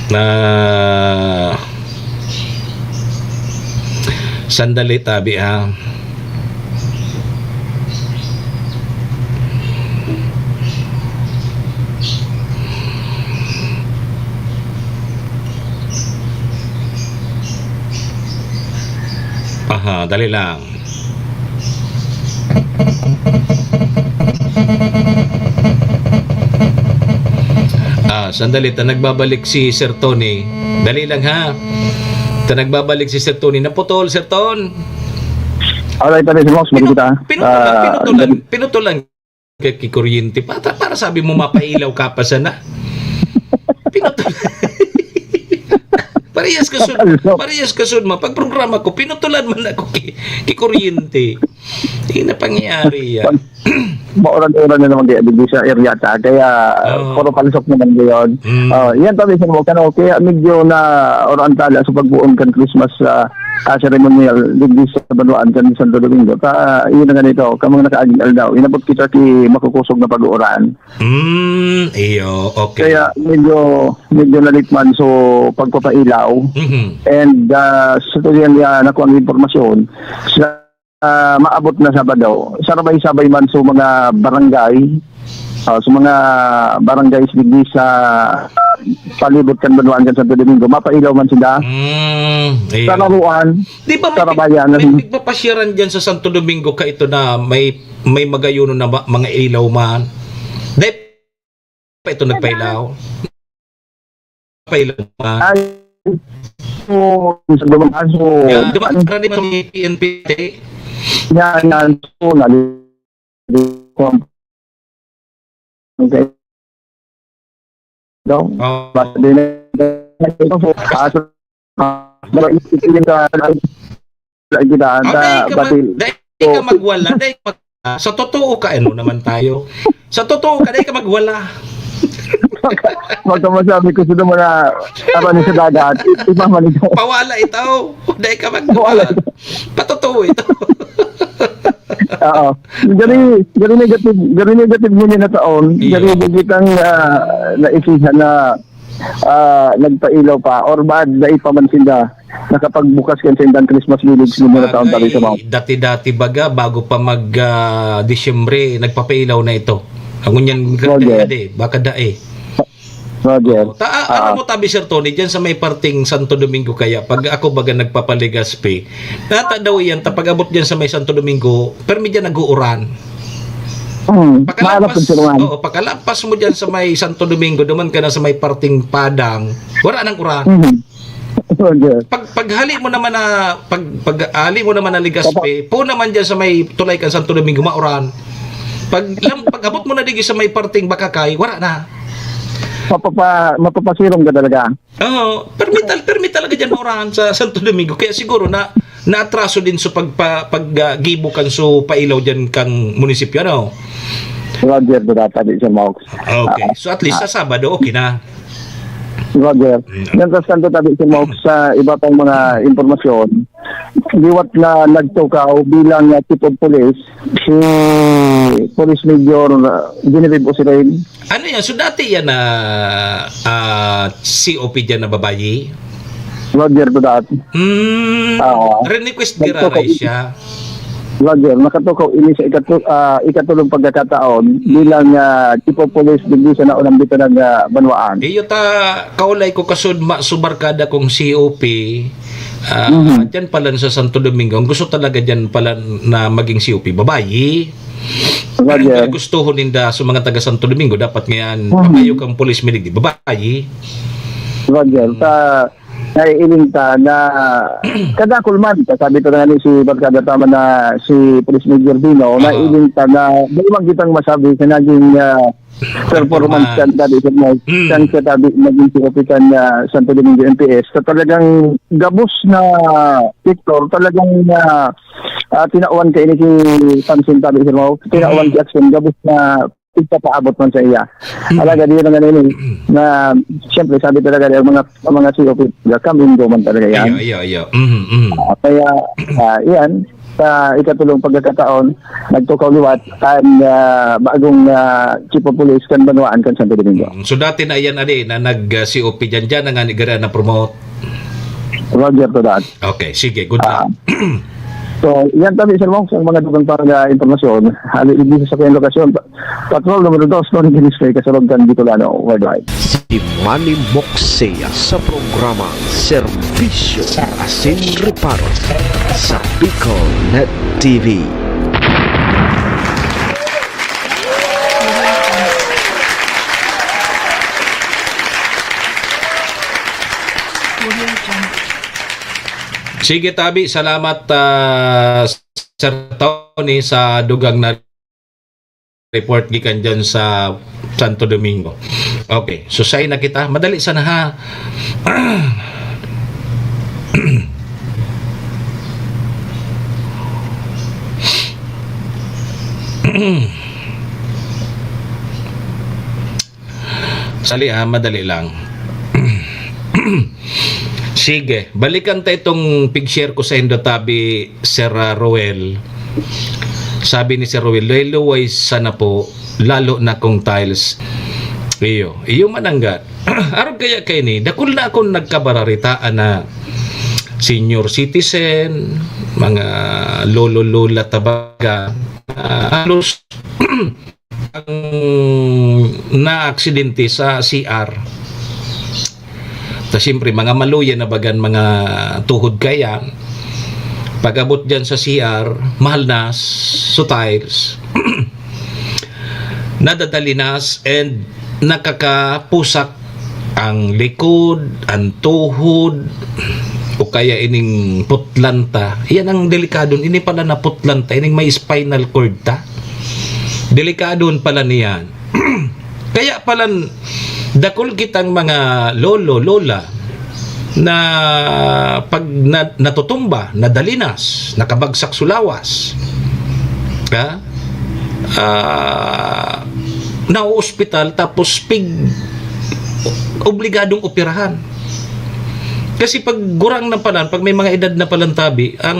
Na sandali, tabi, ha. Aha, dali lang. Ah, sandali, ta nagbabalik si Sir Tony. Dali lang, ha. Ta nagbabalik si Sir Tony. Naputol, Sir Ton. Alright, tabi, Sir Mox, Pinu-, balik kita. pinutulan, Ah, pinutulan, dali. pinutulan ka ki kuryente. Para, para sabi mo, mapailaw ka pa sana. Pinutulan. Parehas ka sud, Ano? parehas ka sud, ma. Pag programa ko, pinutulan man ako ki, ki kuryente. Hindi na pangyayari yan. Mauran-uran na naman kaya digdi sa area ta. Kaya, Oo. puro palsok naman ngayon. Mm. Ah, yan, tabi, Sir Mox, ano, kaya medyo na orantala sa pagbuon kan Christmas, ah, ah, ceremonial digdi sa banwaan kan Santo Domingo. Ta, yun na nga nito, kamang nakaaging aldaw, inabot kita ki makukusog na pag-uuran. Mm, iyo, okay. Kaya medyo, medyo nalit man so pagpapailaw. Mhm. And, ah, sa tuloy niya nakuha ang impormasyon, sa, ah, maabot na Sabado, sarabay-sabay man so mga barangay, ah, sa mga barangays digdi sa palibot kan banwaan kan Santo Domingo, mapailaw man sila. Mm, iyo. Sa laruan, Di ba may sa pig-, bayan, may ano? pigpapasyaran dyan sa Santo Domingo ka ito na may, may magayuno na ma-, mga ilaw man? Dahil pa ito nagpailaw? Pailaw man. Ay, so, sa dumaang so, Yan, dumaang ano, karaniwan ni P N P. Yan, yan. So, nali-, Okay. No? Oh. Basta din, ah, so, ah, pero isipin ka, lagi na, Oh, dahil ka mag-, pati, dahil ka so, magwala, dahil ka mag-, sa totoo ka, ano naman tayo? Sa totoo ka, dahil ka magwala. Magka-, magkamasabi ko sila mga, ano, ni sa dagat. I-, iba man ito. Pawala ito. Dahil ka magduman. Pawala ito. Patotoo ito. Oo. Gari, gari negative, gari negative ngunyan na taon. Iyo. Gari bigitang, ah, naisihan na, ah, nagpailaw pa or bad na ipaman sila nakapagbukas kan sa indang Christmas village ngunyan na taon, tabi sa mga Sabagay, dati-dati baga, bago pa mag, ah, Disyembre, nagpapailaw na ito. Ang ngunyan, Roger. Ganda eh, baka dae. Roger. Oo. Ta-, a-, ano Ah. mo tabi, Sir Tony, dyan sa may parting Santo Domingo kaya, pag ako baga nagpapaligas pe, nata daw iyan, ta pag-abot dyan sa may Santo Domingo, permi dyan nag-uuran. Hmm, Pagkalampas, maarap ang sinuman. Oo, pagkalampas mo dyan sa may Santo Domingo, duman ka na sa may parting Padang, wala nang uran. Mhm. Roger. Pag, paghali mo naman na, pag, paghali mo naman na Legazpi, Papa- po naman dyan sa may tulay kan Santo Domingo, mauran. Pag, lam-, pag-abot mo na digi sa may parting Bacacay, wala na. Mapapa-, mapapasirong ka talaga. Oo, permi tal-, permi talaga dyan mauran sa Santo Domingo. Kaya siguro na, naatraso din sa pagpa-, pag, ah, gibo kan so pailaw dyan kang munisipyo, ano? Roger, dito tabi, Sir Maux. Okay. Ah, So, at least ah. sa Sabado, okay na. Roger. Mm. Mientras tanto, tabi, Sir Maux, sa iba pang mga impormasyon, liwat na nagtukaw bilang, ah, chief of police, si Police Major, ah, Genevieve Osirin. Ano yan? So, dati yan na, ah, C O P dyan na babayi? Roger, to that. Hmm, Ah, request nagtukaw gira siya. Roger, nakatukaw ini sa ikatu-, ah, ikatulong pagkakataon bilang, ah, chief of police digdi sa naunang bitanan nga banwaan. Iyo ta, kaulay ko kasud ma-, subarkada kong C O P, ah, Mhm. dyan pala sa Santo Domingo. Ang gusto talaga dyan pala na maging C O P, babayi. Roger. Ang gustuhon ninda sa mga taga Santo Domingo, dapat ngayon, Mhm. babayi kang police mi digdi, babayi. Roger, Hmm. sa naiiling ta na kadakul man, kasabi ta na nga ni si Barkada tama na si Police Major Dino, Aha. naiiling ta na di man kitang masabi sa naging, ah, performance Performance. kan tabi sa mga Mm. kan sa tabi naging C O P kan, ah, Santo Domingo M P S. Sa talagang gabos na sektor, talagang, ah, ah, tinawan kaini ki Samson tabi sa mga tinawan Mm. ki aksyon, gabos na tigpapaabot man sa iya. Mm. Talaga, di na nga nini, na, siyempre, sabi talaga, ang mga, ang mga C O P, come and go man talaga yan. Iyo, iyo, iyo. Mhm, mhm. Ah, kaya, ah, yan, sa ikatulong pagkakataon, nagtukaw liwat ang, ah, bagong, ah, chief of police kan banwaan kan Santo Domingo. Mm. So, dati na yan, ali, na nag, ah, C O P dyan, dyan na nga ni Gara na promote. Roger to that. Okay, sige, good luck. Ah. So, yan tabi, Sir Mong, sa mga dugang pang, ah, impormasyon. Hali, hindi sa kayong lokasyon. Pa-, Patrol numero dos, Tony Ginis, may kasulog kan Bicolano Worldwide. Si Manny Moxia sa programa Serbisyo Asin Reparo sa Bicol Net T V. Sige, tabi. Salamat, ah, Sir Tony, sa dugang na report gikan dyan sa Santo Domingo. Okay, so say na kita. Madali sana, ha. Sali, ah, madali lang. Sige, balikan ta itong pig-share ko sa indo tabi, Sir, ah, Roel. Sabi ni Sir Roel, "Luluway sana po, lalo na kung tiles." Iyo, iyo manangga. Arog kaya kaini, dakul na akong nagkabararitaan na senior citizen, mga lolo-lola tabaga, ah, halos ang naaksidente sa C R. Ta siyempre, mga maluya na bagan mga tuhod kaya. Pag-abot dyan sa C R, mahal na, so tiles. Nadadalinas and nakakapusak ang likod, ang tuhod, o kaya ining putlanta. Yan ang delikado. Ini pala na putlanta, ining may spinal cord ta. Delikadon pala niyan. Kaya palan, dakul kitang mga lolo, lola, na pag na-, natutumba, nadalinas, nakabagsak sulawas. Ha? Ah, naoospital tapos pig obligadong operahan. Kasi pag gurang na palan, pag may mga edad na palan tabi, ang,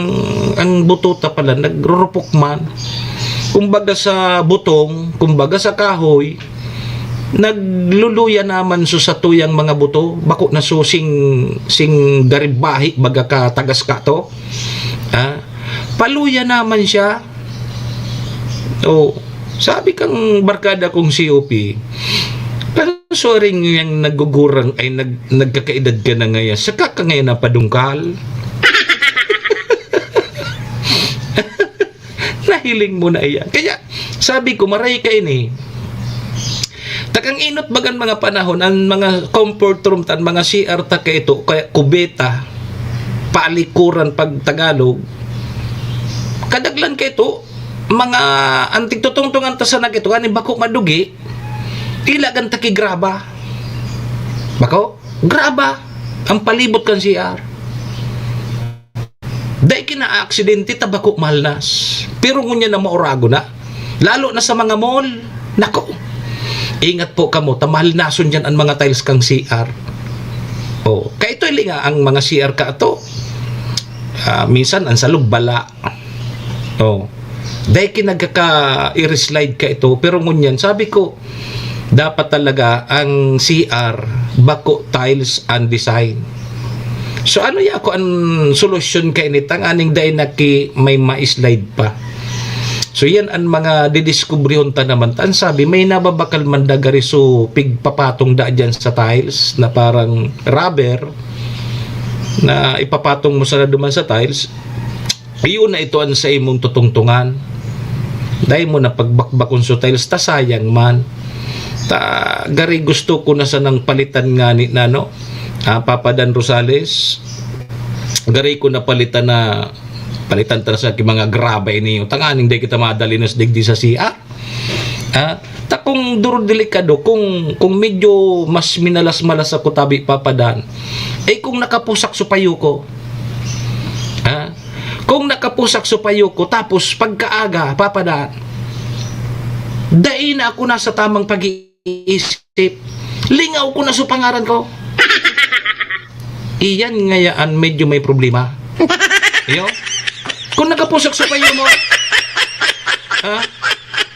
ang buto ta palan, nagrurupok man. Kumbaga sa butong, kumbaga sa kahoy, nagluluya naman so sa tuyang mga buto, bako na so sing, sing garibahi, baga ka tagas ka to. Ha? Paluya naman siya. O, sabi kang barkada kong C O P, "Pero sorry ngayang nagugurang ay nag-, nagkakaedad ka na ngayon, saka ka ngayon napadungkal?" Nahiling mo na iyan. Kaya, sabi ko, maray ka ini. Takang inot bagan mga panahon, ang mga comfort room, tan mga C R ta kaito, kaya kubeta, palikuran pag Tagalog, kadaglan kaito, mga antig tutungtungan ta sana kaito, ani bako madugi, ilagan ta ki graba. Bako? Graba ang palibot kan C R. Dai kinaaksidente ta bako mahalnas. Pero ngunyan na maurago na. Lalo na sa mga mall. Nako. Ingat po kamo, ta mahalnason diyan ang mga tiles kang C R. Oh, kaito ili nga ang mga C R ka ato. Ah, minsan ang salog bala. Oh. Dai kinagkaka-i-slide ka ito, pero ngunyan sabi ko, dapat talaga ang C R bako tiles ang design. So, ano ya ako ang solusyon kaini tanganing dai na ki may ma-slide pa? So, yan ang mga didiskubrihon ta naman. Tan sabi, may nababakal man dagari so pigpapatong da dyan sa tiles na parang rubber na ipapatong mo sana duman sa tiles. Iyo na ito ang sa imong tutungtungan. Dai mo na pagbakbakon so tiles, ta sayang man. Ta, gari gusto ko na sanang palitan ngani na, no? Ah, Papa Dan Rosales, gari ko na palitan na, palitan ta na sa ki mga graba ini. Tanganing dai kita madali na sa digdi sa C R. Ha? Ta kung duro delikado, kung, kung medyo mas minalas-malas ako tabi, Papa Dan, eh, kung nakapusak so payo ko, ha? Kung nakapusak so payo ko, tapos pagkaaga, Papa Dan, dai na ako nasa tamang pag-iisip. Lingaw ko na so pangaran ko. Iyan ngayaan medyo may problema. Iyo? Kung nakapusak so payo mo, ha?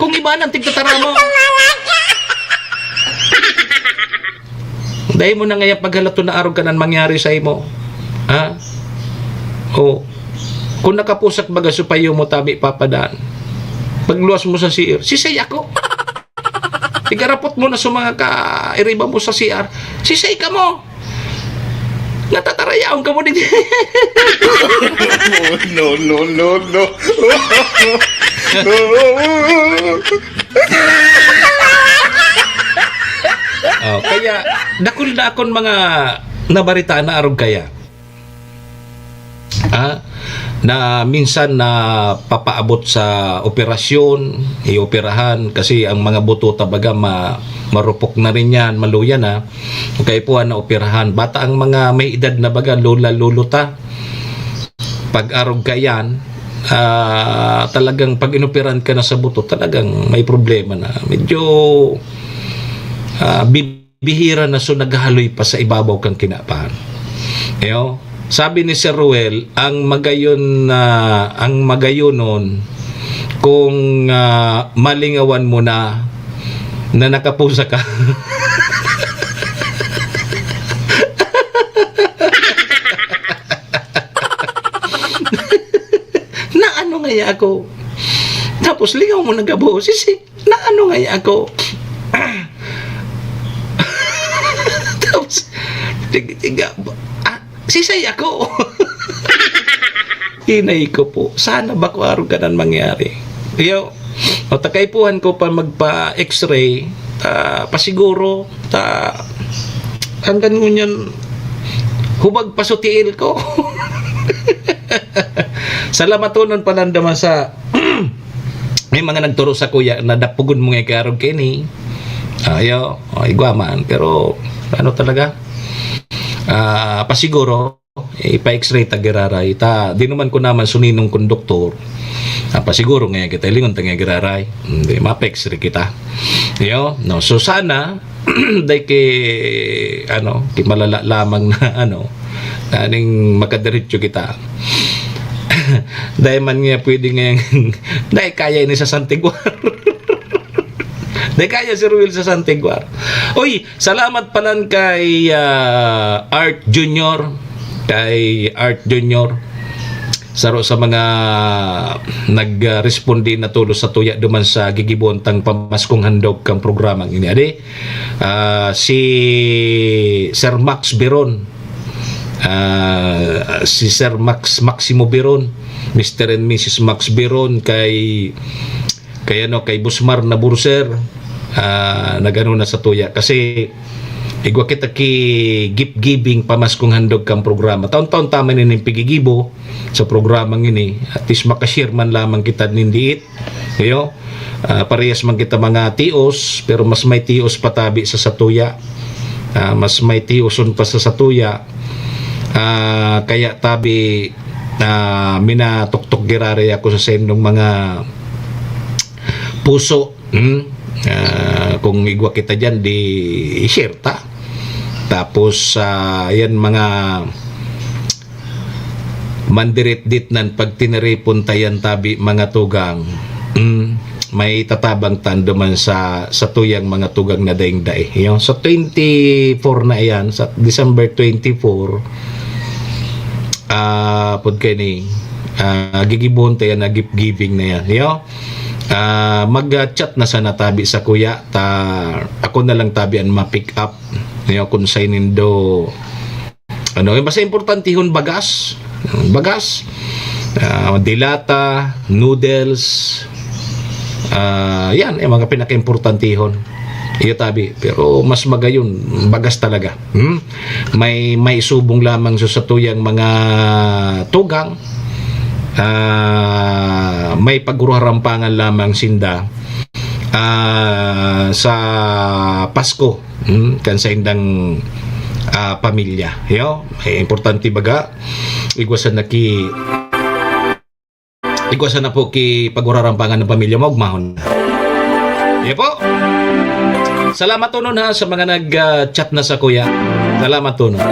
Kung iba nang tigtatara mo, dai mo na ngaya paghalaton na arog ka nan mangyari sa imo. Ha? O, kung nakapusak baga so payo mo, tabi, Papa Dan, pagluwas mo sa C R, sisay ako. Igarapot mo na sa mga kairiba mo sa C R, sisay ka mo. Natatarayaon ka mo din. No, no, no, no. Oh, kaya dakul na akon mga nabaritaan na arog kaya. Ah, na minsan na papaabot sa operasyon, ioperahan kasi ang mga buto tabaga ma marupok na rin yan, maluya na. Kaya po na operahan. Bata ang mga may edad na baga, lola, lolo ta. Pag arog ka yan, ah, talagang pag inoperan ka na sa buto, talagang may problema na. Medyo ah, bi- bihira na so naghahaloy pa sa ibabaw kan kinapahan. Iyo, sabi ni Sir Ruel, ang magayon na ang magayonon kung ah, malingawan mo na na nakapusa ka. Na ano ngaya ako? Tapos lingaw mo na gabo, sisi. Na ano ngaya ako? Tapos, tiga-tiga, ah, sisay ako. Hinay ko po. Sana ba ko arog ka nan mangyari? Iyo, o takaipuhan ko pa magpa-x-ray, ta pasiguro, ta hanggang ngunyan, hubag pa so tiil ko. Salamatonon pa lang naman sa may mga nagturo sa kuya na dapugon mo nga ikarog kini. Ayo, o, igwa man. Pero, ano talaga? Ah, pasiguro, ipa-X-ray ta giraray. Ta, di naman ko naman suninong konduktor. Apa siguro ngayon kita, lingon ta nga giraray. Hindi, mapa-X-ray kita. Yo, no? So sana, dai ki, ano, ki malala lamang na, ano, aning makadiretso kita. Dai man nga pwede ngayon, dai kaya ini sa Santiguar. Dai kaya si Ruel sa Santiguar. Uy, salamat palan kay, ah, Art Junior. Kay Art Junior. Saro sa mga nag-responde na tulos sa tuya duman sa gigibohon tang pamaskong handog kang programang ini. Adi, ah, si Sir Max Biron. Ah, si Sir Max, Maximo Biron. Mister and Missus Max Biron kay, kay ano, kay Busmar na Burser, ah, nagano na sa tuya. Kasi igwa kita ki gift giving pamaskong handog kang programa. Taon-taon ta man ining pigigibo sa programang ini. At least makashare man lamang kita nin diit. Iyo, ah, parehas man kita mga tios, pero mas may tios pa tabi sa satuya. Ah, mas may tioson pa sa satuya. Ah, kaya tabi, ah, minatuktok giraray ako sa saindong mga puso. Hmm? Ah, kung igwa kita diyan, di i-share ta. Tapos, ah, yan mga mandirit-dit nan pagtiniripon ta yan tabi, mga tugang. Hmm? May tatabang ta duman sa, sa tuyang mga tugang na daing dai. Yung sa twenty-four na yan, sa December twenty-four, ah, pod kaini, ah, gigibohon ta yan na gift giving na yan. Yo? Ah, mag-chat na sana tabi sa kuya, ta ako na lang tabi an ma-pick up. Yo, kung sa nindo, ano, yung basta importantehon, bagas. Bagas. Ah, dilata, noodles. Ah, yan, yung mga pinaka-importantehon. Iyo tabi. Pero mas magayon, bagas talaga. Hmm? May, may subong lamang sa satuyang mga tugang. Ah, may pagruharampangan lamang sinda, ah, sa Pasko, hmm, kan saindang, ah, pamilya. Yo, may importante baga. Igwa sana ki, igwa sana po ki pagruharampangan ng pamilya mo, ugmahon. Yo po. Salamat tonon ha sa mga nag, ah, chat na sa kuya. Salamat tonon.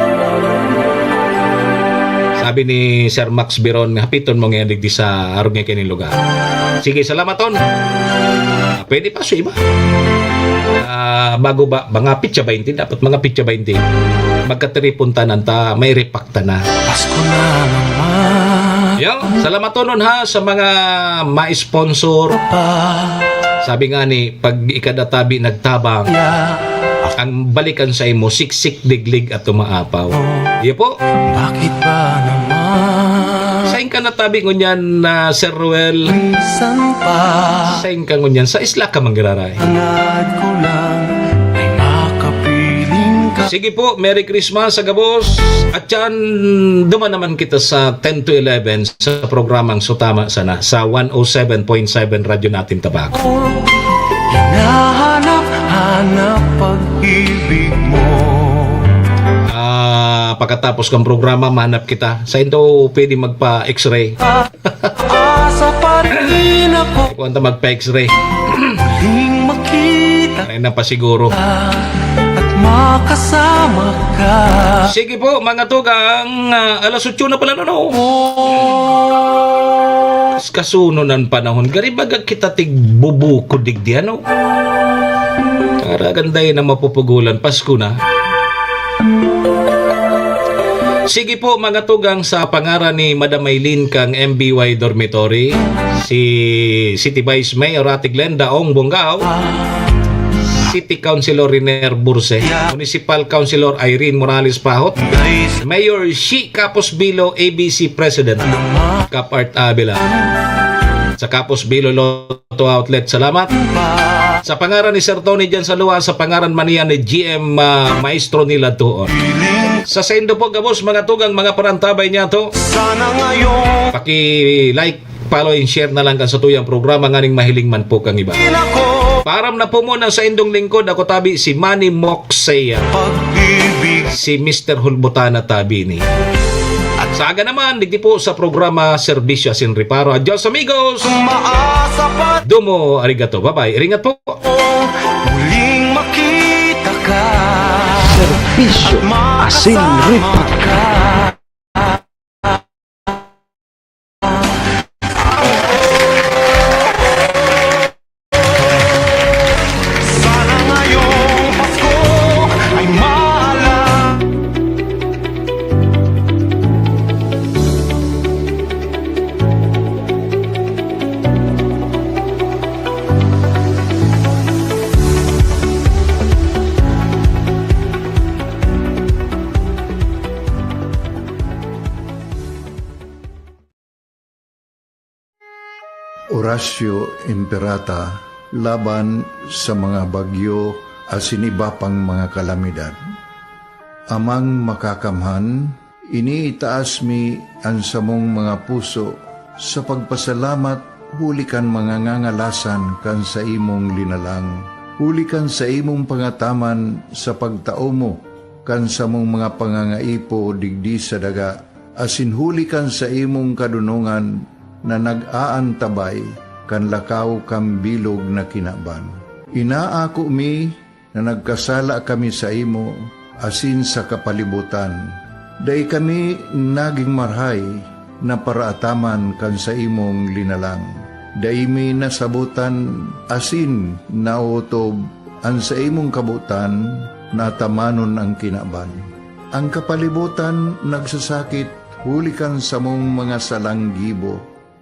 Sabi ni Sir Max Biron, hapiton mo ngayon digdi sa arog nga kining lugar. Sige, salamat ton. Ah, pwede pa sa iba. Ah, bago ba, mga pitsa baynte, dapat mga pitsa baynte. Magkatiripon tanan ta, may repact ta na. Pasko na naman. Yo, salamat tonon ha sa mga ma-sponsor. Sabi nga ni, pag ikadatabi nagtabang, ang balikan sa imo, siksik, diglig at tumaapaw. Iyo po. Bakit ba naman? Sain ka natabi ngunyan na, Sir Ruel? Minsan pa. Sain ka ngunyan? Sa isla ka manggiraray. Hangad ko lang ay makapiling ka. Sige po, Merry Christmas sa gabos. At yan, duman naman kita sa ten to eleven sa programang Sutama Sana sa one oh seven point seven Radyo Natin Tabaco. Hinahanap-hanap pag-ibig mo. Ah, pagkatapos kang programa, mahanap kita. Sain daw pwede magpa-X-ray? Asa pa rin ako. Kung anta magpa-X-ray. Muling makita. Ay, napasiguro. At makasama ka. Sige po, mga tugang, ah, alas otso na pala, no? Oh. Kasuno ng panahon. Gari baga kita tigbubuko digdi, ano? Karaganday na mapupugulan. Pasko na. Sige po, mga tugang, sa pangaran ni Madam Maylin kang M B Y Dormitory, si City Vice Mayor Ate Glenda Ong Bongao, City Councilor Riner Burse, Municipal Councilor Irene Morales Pahot, Mayor Shi Capos Bilo, A B C President, Cap Art Avila, sa Capos Bilo Lotto Outlet. Salamat. Sa pangaran ni Sir Tony diyan sa luwas, sa pangaran man niya ni G M, ah, Maestro nila tuon. Sa saindo po, gabos, mga tugang, mga parantabay niya to. Sana ngayon. Paki-like, follow, and share na lang kan sa tuyang programa nganing mahiling man po kang iba. Param na po muna sa indong lingkod. Ako tabi si Manny Moxea. Pag-ibig. Si Mister Hulbutana tabi ni. At Saga naman, digdi po sa programa Serbisyo asin Reparo. Adios, amigos! Maasa pa Domo arigato. Bye-bye. Iringat po. Muling makita ka. Serbisyo asin Reparo. Sana ngayong Pasko ay maalam. Orasyo Imperata laban sa mga bagyo asin iba pang mga kalamidad. Amang Makakamhan, iniitaas mi an samong mga puso sa pagpasalamat huli kan mga ngangalasan kan saimong linalang, huli kan saimong pangataman sa pagtao mo kan samong mga pangangaipo digdi sa daga, asin huli kan saimong kadonongan na nag-aantabay kan lakaw kan bilog na kinaban. Inaako mi na nagkasala kami saimo asin sa kapalibotan. Dai kami nagin marahay na paraataman kan saimong linalang. Dai mi nasabotan asin naotob an saimong kabotan na atamanon an kinaban. An kapalibotan nagsasakit huli kan samong mga salang gibo,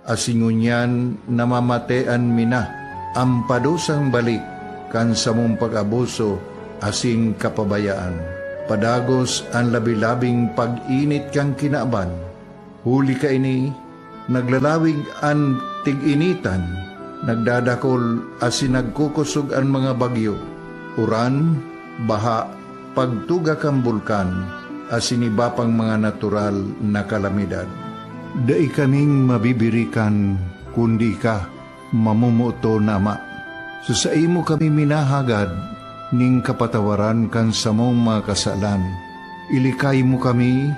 asin ngunyan namamatean mi na an padusang balik kan samong pag-abuso asin kapabayaan. Padagos an labi-labing pag-init kan kinaban. Huli kaini, naglalawig an tig-initan, nagdadakol asin nagkukosog an mga bagyo, uran, baha, pagtuga kan bulkan, asin iba pang mga natural na kalamidad. Dai kaming mabibirikan, kundi ika, mamomoton na Ama. Sa saimo kami minahagad nin kapatawaran kan samong mga kasalan. Ilikay mo kami,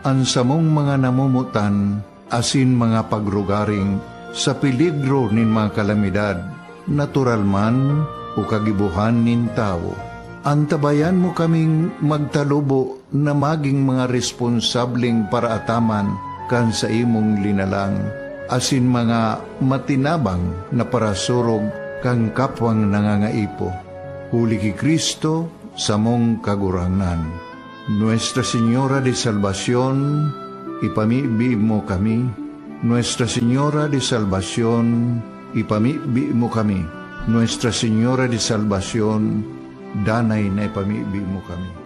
an samong mga namomotan, asin mga pagrugaring sa peligro nin mga kalamidad, natural man o kagibohan nin tawo. Antabayan mo kaming magtalubo na magin mga responsableng paraataman kan saimong linalang, asin mga matinabang na parasurog kan kapwang nangangaipo. Huli ki Cristo, samong Kagurangnan. Nuestra Señora de Salvacion, ipamibi mo kami. Nuestra Señora de Salvacion, ipamibi mo kami. Nuestra Señora de Salvacion, danay na ipamibi mo kami.